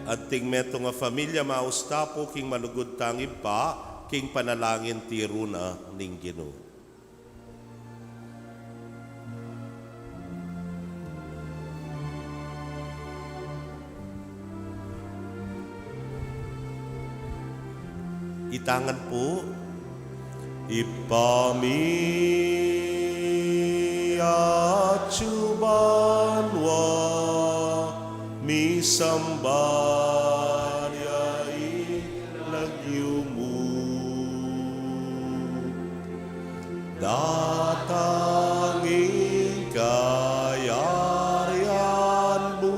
Anting metung a familia, maus ta pu king malugud tang Ibpa, king panalangin tiru na ning Ginu. Itangan pu. Ibpa mi, atsu ka banua, misamban ya ing lagyu mu. Datang ing kayarian mu,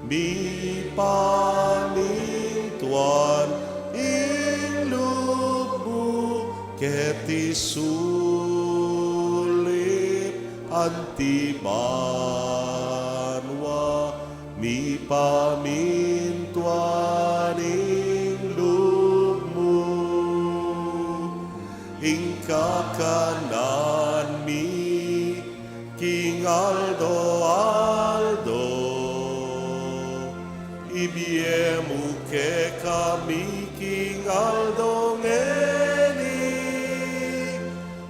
mipamintuan ing lub mu, keti sulip anti banua, mipamintuan ing lub mu. Ing kakanan mi king aldo-aldo, ibie mu kekami king aldo ngeni,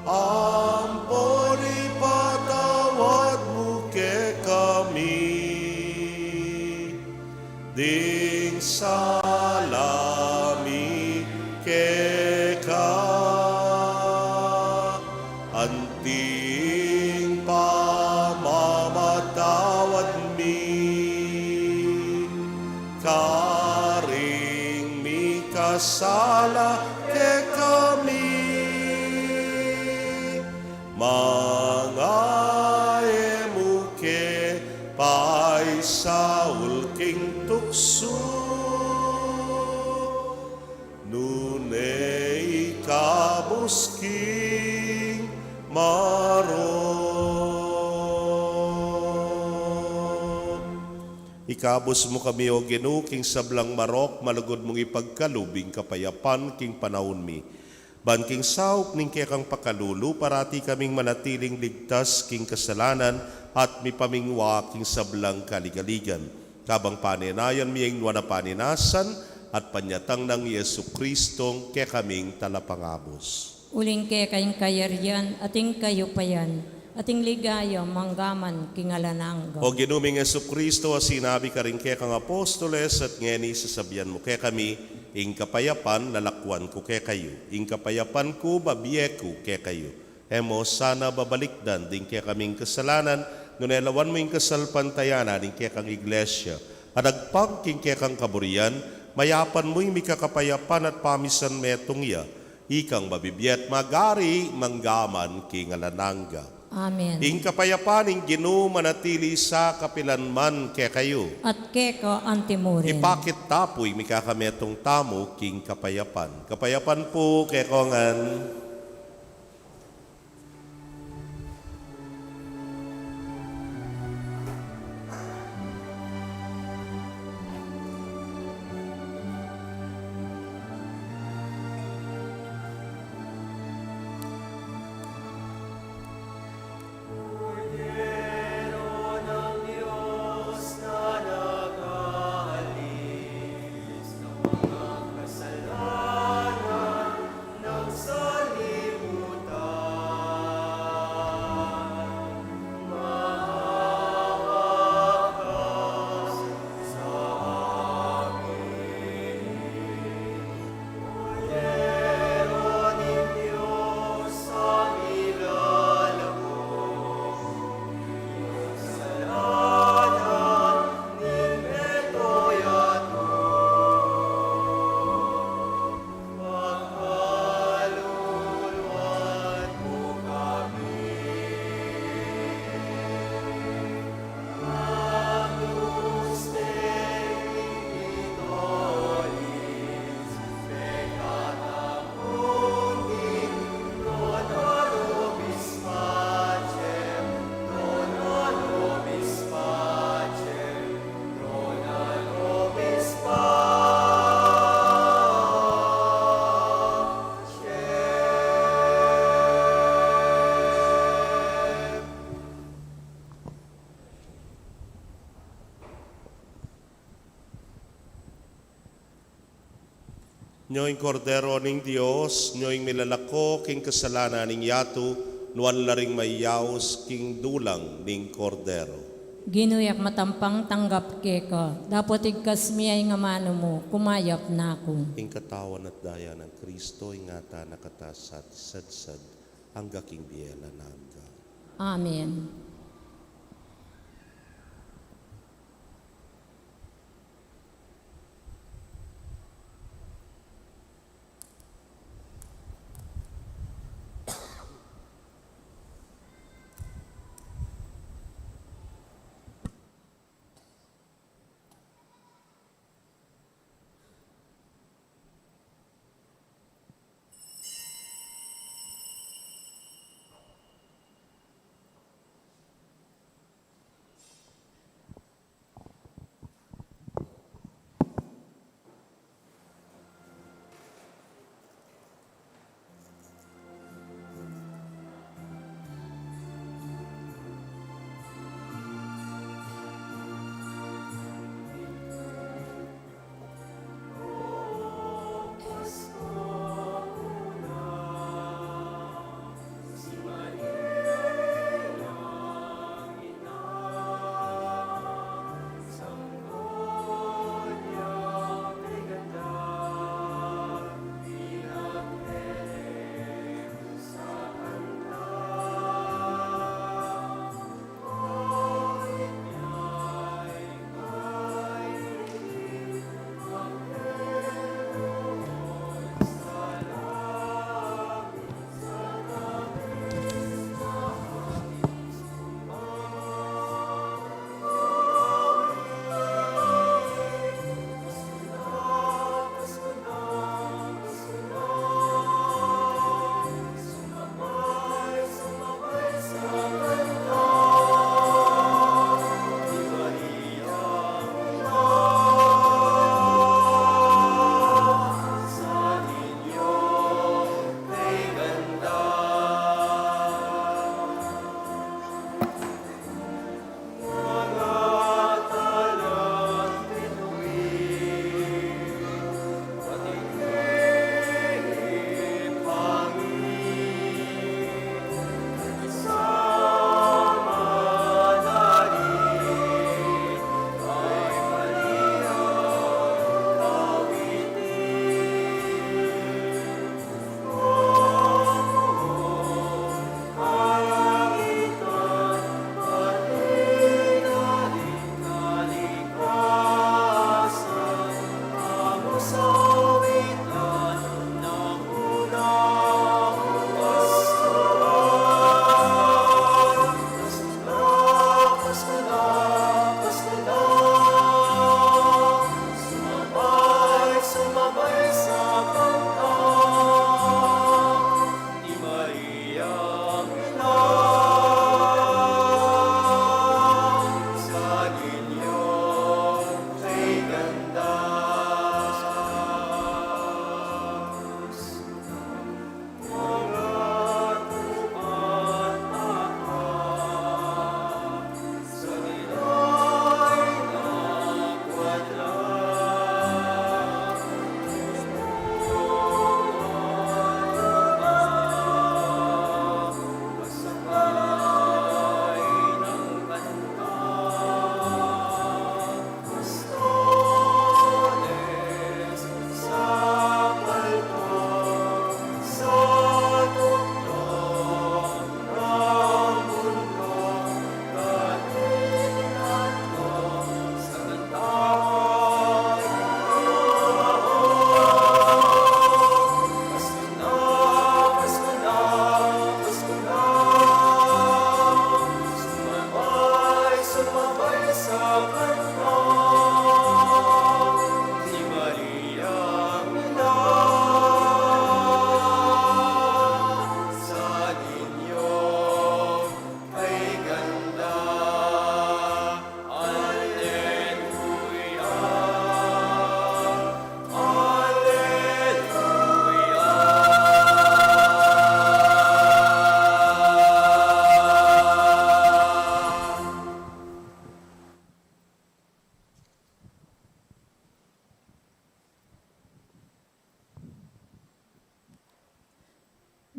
ampon ipatawad mu kekami ding sala mi keka, anti ing pamamatawad mi karing mikasala kekami. Manga e mu ke paisaul king tuksu, nune ikabus king marok. Ikabus mu kami, O Ginu, king sablang marok, malugud mung ipagkalub ing kapayapan king panaun mi. Ban king saup ning kekang pakalulu, parati kaming manatiling ligtas king kasalanan at mipamingwa king sablang kaligaligan. Kabang panenayan mi ing nuan a paninasan at panyatang nang Jesucristong kekaming Talapangabus. Uling keka ing kayarian, at ing kayupayan, at ing ligaya, manggaman king alang angga. O Ginu ming Jesucristo, a sinabi karing kekang apostoles, at ngeni sasabian mu kekami, ing kapayapan lalakwan ku kekayu, ing kapayapan ku babie ku kekayu. E mu sana babalikdan ding kekaming kasalanan, nune lawan mu ing kasalpantayanan ning kekang iglesia, at agpang king kekang kaburian, mayapan mu ing mikakapayapan at pamisan metung ya, ikang mabibie at magari manggaman king alang angga. Amen. Ing kapayapan ning Ginu manatili sa kapilan man kekayu. At keka antimurin. Ipakit ta pu ing mikakametung tamu king kapayapan. Kapayapan pu kekongan. Nyo ing Kordero ning Dios, nyo ing milalako king kasalanan ning yatu, nuan la ring mayaus king dulang ning Kordero. Ginu, e ku matampang tanggap keka, dapot igkas mi ya ing amanu mu, kumayap na ku. Ing katawan at daya nang Kristo, ingatan na kata sa sadsad, angga king bie alang angga. Amen.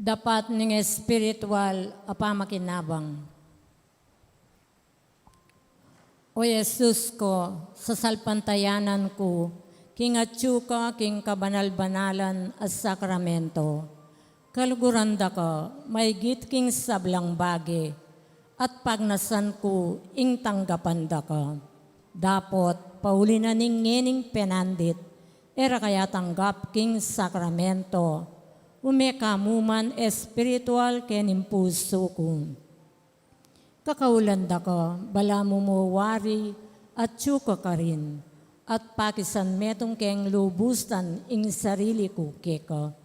Dapat ning espiritual a pamakinabang. O Jesus ko, sasalpantayanan ku king atyu ka king kabanal-banalan a sakramento. Kaluguran da ka maigit king sablang bage, at pagnasan ku ing tanggapan da ka. Dapot pauli na ning ngening penandit, e ra ka ya tanggap king sakramento, ume ka mu man espiritual kening pusu ku. Kakaulan da ka, balamu mo wari atyu ka karin, at pakisan metung keng lubusan ing sarili ku keka.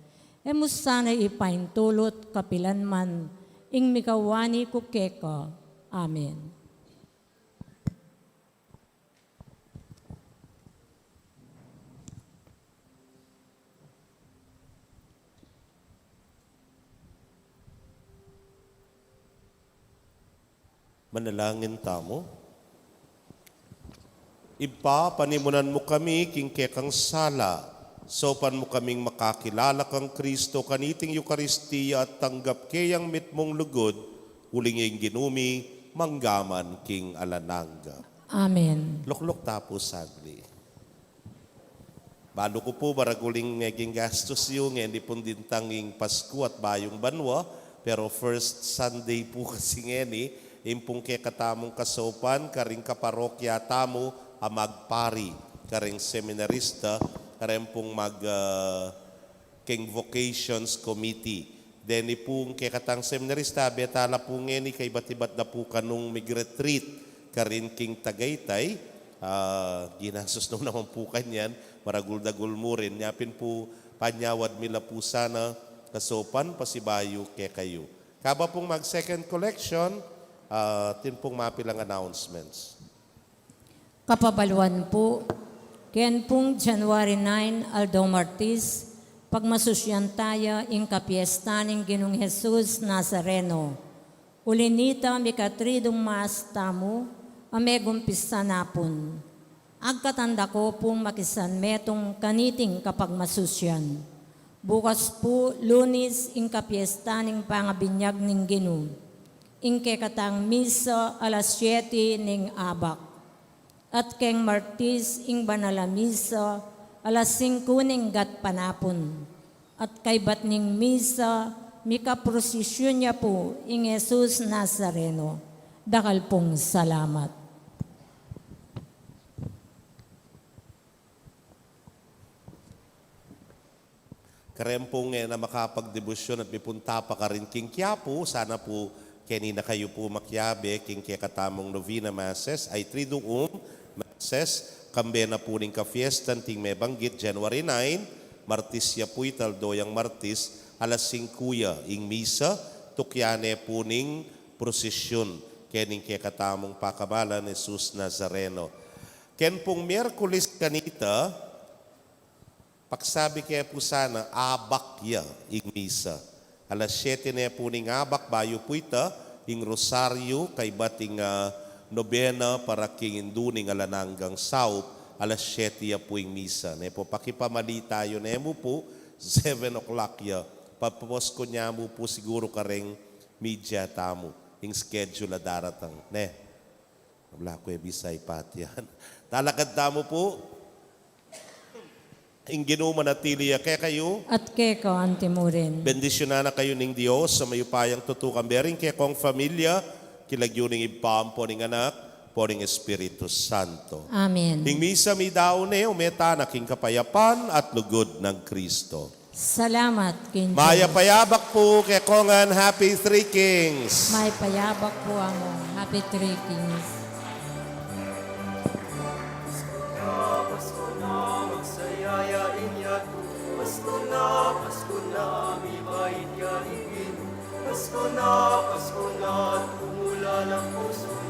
E mu sana ipaintulut kapilan man ing mikawani ku keka. Amen. Manalangin tamu. Ibpa, panimunan mu kami king kekang sala, saupan mu kaming makakilala kang Kristo kaniting Eukaristia at tanggap ke yang mitmung lugud, uling ing Ginu mi, mangga man king alang angga. Amen. Lukluk ta pu sagli. Balu ku pu, maragul ing meging gastus yu, ngeni pung dintang ing Pasku at bayung banua, pero first Sunday pu kasi ngeni, ing pung kekatamung kasaupan, karing kaparokya tamu, a magpari, kareng seminarista, kareng pung mag, ah, keng vocations committee. Deni pung kekatang seminarista, abe tala pu ngeni kaibat-ibat na pu kanung mig-retreat karin king Tagaytay. Ah, ginasus no naman pu kanyan, maragul-dagul mu rin. Nya pin pu, panyawad mi la pu sana kasaupan pasibayu kekayu. Kaba pung mag-second collection, ah, atin pung mapilang announcements. Kapabaluan pu, ken pung January nine, aldo Martis, pagmasusyan taya ing kapiesta ning Ginung Jesus Nazareno. Uli nita, mika-Triduum Mass tamu a megumpisa na pun. Agkatan da ko pung makisan metung kaniting kapagmasusyan. Bukas pu, Lunis, ing kapiesta ning pangabinyag ning Ginu. Ing kekatang misa alas siete ning abak. At keng Martis ing banal a misa alas singku ning gatpanapun. At kaybat ning misa, mika-prosisyun ya pu ing Jesus Nazareno. Dakal pung salamat. Kareng pung e na makapagdebosyon at mipunta pa karin king Quiapo, sana pu keni na kayu pu makiabe king kekatamung novena masses, ay Triduum Masses, kambe na pu ning kafiestan ting mebanggit, January nine, Martis ya pu ita, aldo yang Martis, alas singku ya ing misa, tukyan ne pu ning prosisyun kening kekatamung pakamalan, Jesus Nazareno. Ken pung Miyerkules kanita, pagsabi ke pu sana, abak ya ing misa. Alas siete ne pu ning abak, bayu pu ita ing rosaryu kaybat ing, ah, nobena para king Indu ning Alang Anggang Saup, alas siete ya pu ing misa. Ne pu, pakipamali tayu, ne mu pu, seven o'clock ya. Papaposkun ya mu pu siguru kareng media tamu ing schedule a daratang, ne? Ala ku e bisa ipat yan. Talakad tamu pu. Ing Ginu manatili ya kekayu. At keka anti mu rin. Bendisyunan na kayu ning Dios a mayupayang tutu, kambe ring kekong familia, king lagyu ning Ibpa, ampo ning Anak, ampo ning Espiritu Santo. Amen. Ing misa meyari ne, ume tana king kapayapan at lugud nang Kristo. Salamat king Dios. Mayap a yabak pu kekongan, Happy Three Kings. Mayap a yabak pu, Among. Happy Three Kings. Pasku na, pasku na, magsaya ya ing yatu. Pasku na, pasku na, mibait ya ing Ginu. Pasku na, pasku na, tumula na ing pusu.